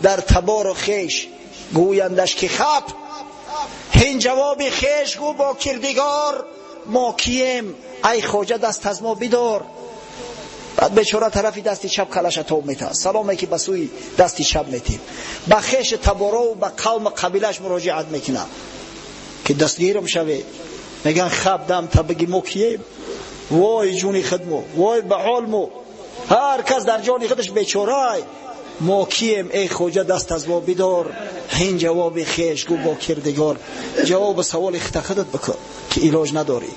дар табору хеш, Гӯяндаш ки хап, ҳин ҷавоби хеш гӯ бо кирдигор. Мо кием, ай хоҷа, даст аз мо бидор. Баъд бечора тарафи дасти чап калаша тоб метаҳад. Саломе ки ба сӯи дасти чап метем. Ба хеши таборову ба қавму қабилаш муроҷиат мекунад ки дастгирам шавед. Меган хаб, дам та бигӣ мо кием. Вой ҷуни худмо, вой ба ҳол мо. Ҳар кас дар ҷони худаш бечорай. Мо кием, эй хоҷа, даст аз мо бидор. Ҳин ҷавоби хеш гӯ бо кирдигор. Ҷавоби саволи хита худат бикун ки илоҷ надорӣ.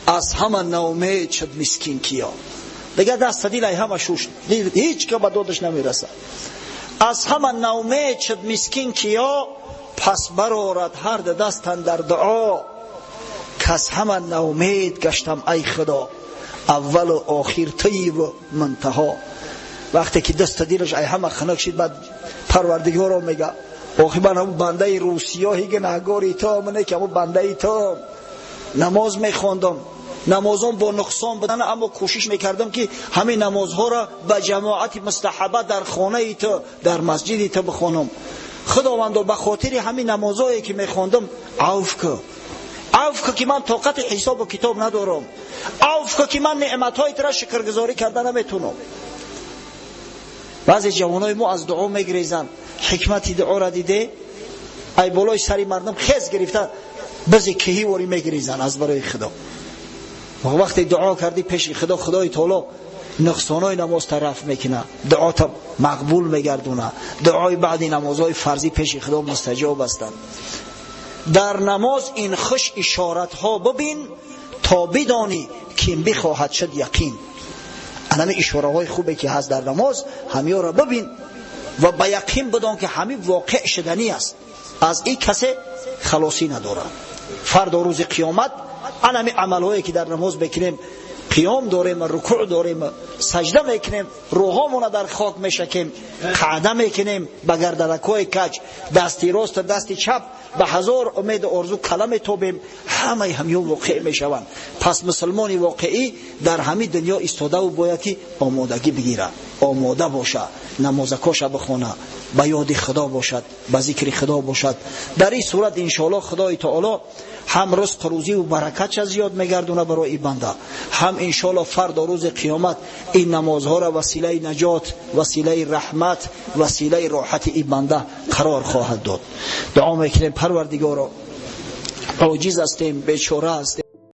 Аз ҳама ноумед шуд мискин киё. Дигар даста дилай ҳама шуш, ҳеҷ ка ба додаш намерасад. Аз ҳама ноумед шуд мискин киё, пас барорад ҳар ду дастан дар дуо. Кас ҳама ноумед гаштам, ай худо, аввалу охир туиву мунтаҳо. Вақте ки даста дилаш ай ҳама хунук шид, баъд парвардигоро мега: охи ман ҳамун бандаи русиёҳи гунаҳгори то мане ки ҳамун бандаи то намоз мехондам, намозон бо нуқсон будан, аммо кӯшиш мекардам ки ҳамин намозҳоро ба ҷамоати мустаҳаба дар хонаи ту, дар масҷиди ту бихонам. Худовандо, ба хотири ҳамин намозҳое ки мехондам авф кӯ, авф кӯ ки ман тоқати ҳисобу китоб надорам, авф кӯ ки ман неъматҳои тура шукргузорӣ карда наметунам. Баъзе ҷавонои мо аз дуо мегирезанд. Ҳикмати дуоро диде, ай болои сари мардум хез гирифта бизи киҳӣ ворӣ мегирезанд аз барои худо. Вақте дуо кардӣ пеши худо, худои таоло нуқсонҳои намоз тараф мекунад, дуота мақбул мегардонад. Дуои баъди намозҳои фарзӣ пеши худо мустаҷоб ҳастанд. Дар намоз ин хуш ишоратҳо бибин, то бидонӣ ким бихоҳад шуд яқин. Анами ишораҳои хубе ки ҳаст дар намоз, ҳамёро бибин ва ба яқин бидон ки ҳамин воқеъ шуданӣ аст. Аз ин касе халосӣ надорад. Фардо рӯзи қиёмат анами амалҳое ки дар намоз мекунем, қиём дорем, рукӯъ дорем, саҷда мекунем, рӯҳомона дар хок мешакем, қаъда мекунем ба гардалакҳои каҷ, дасти рост, дасти чап, ба ҳазор умеду орзу кала метобем, ҳамаи ҳамён воқеъ мешаванд. Пас мусулмони воқеӣ дар ҳамин дунё истодаву бояд ки омодагӣ бигирад, омода боша, намозакоша бихона, ба ёди худо бошад, ба зикри худо бошад. Дар ин сурат иншоаллоҳ худои таоло ҳам ризқу рӯзиву баракатша зиёд мегардона барои банда, ҳам иншоаллоҳ фардо рӯзи қиёмат ин намозҳоро василаи наҷот, василаи раҳмат, василаи роҳати ин банда қарор хоҳад дод. Дуо мекунем: парвардигоро, оҷиз ҳастем, бечора ҳастем.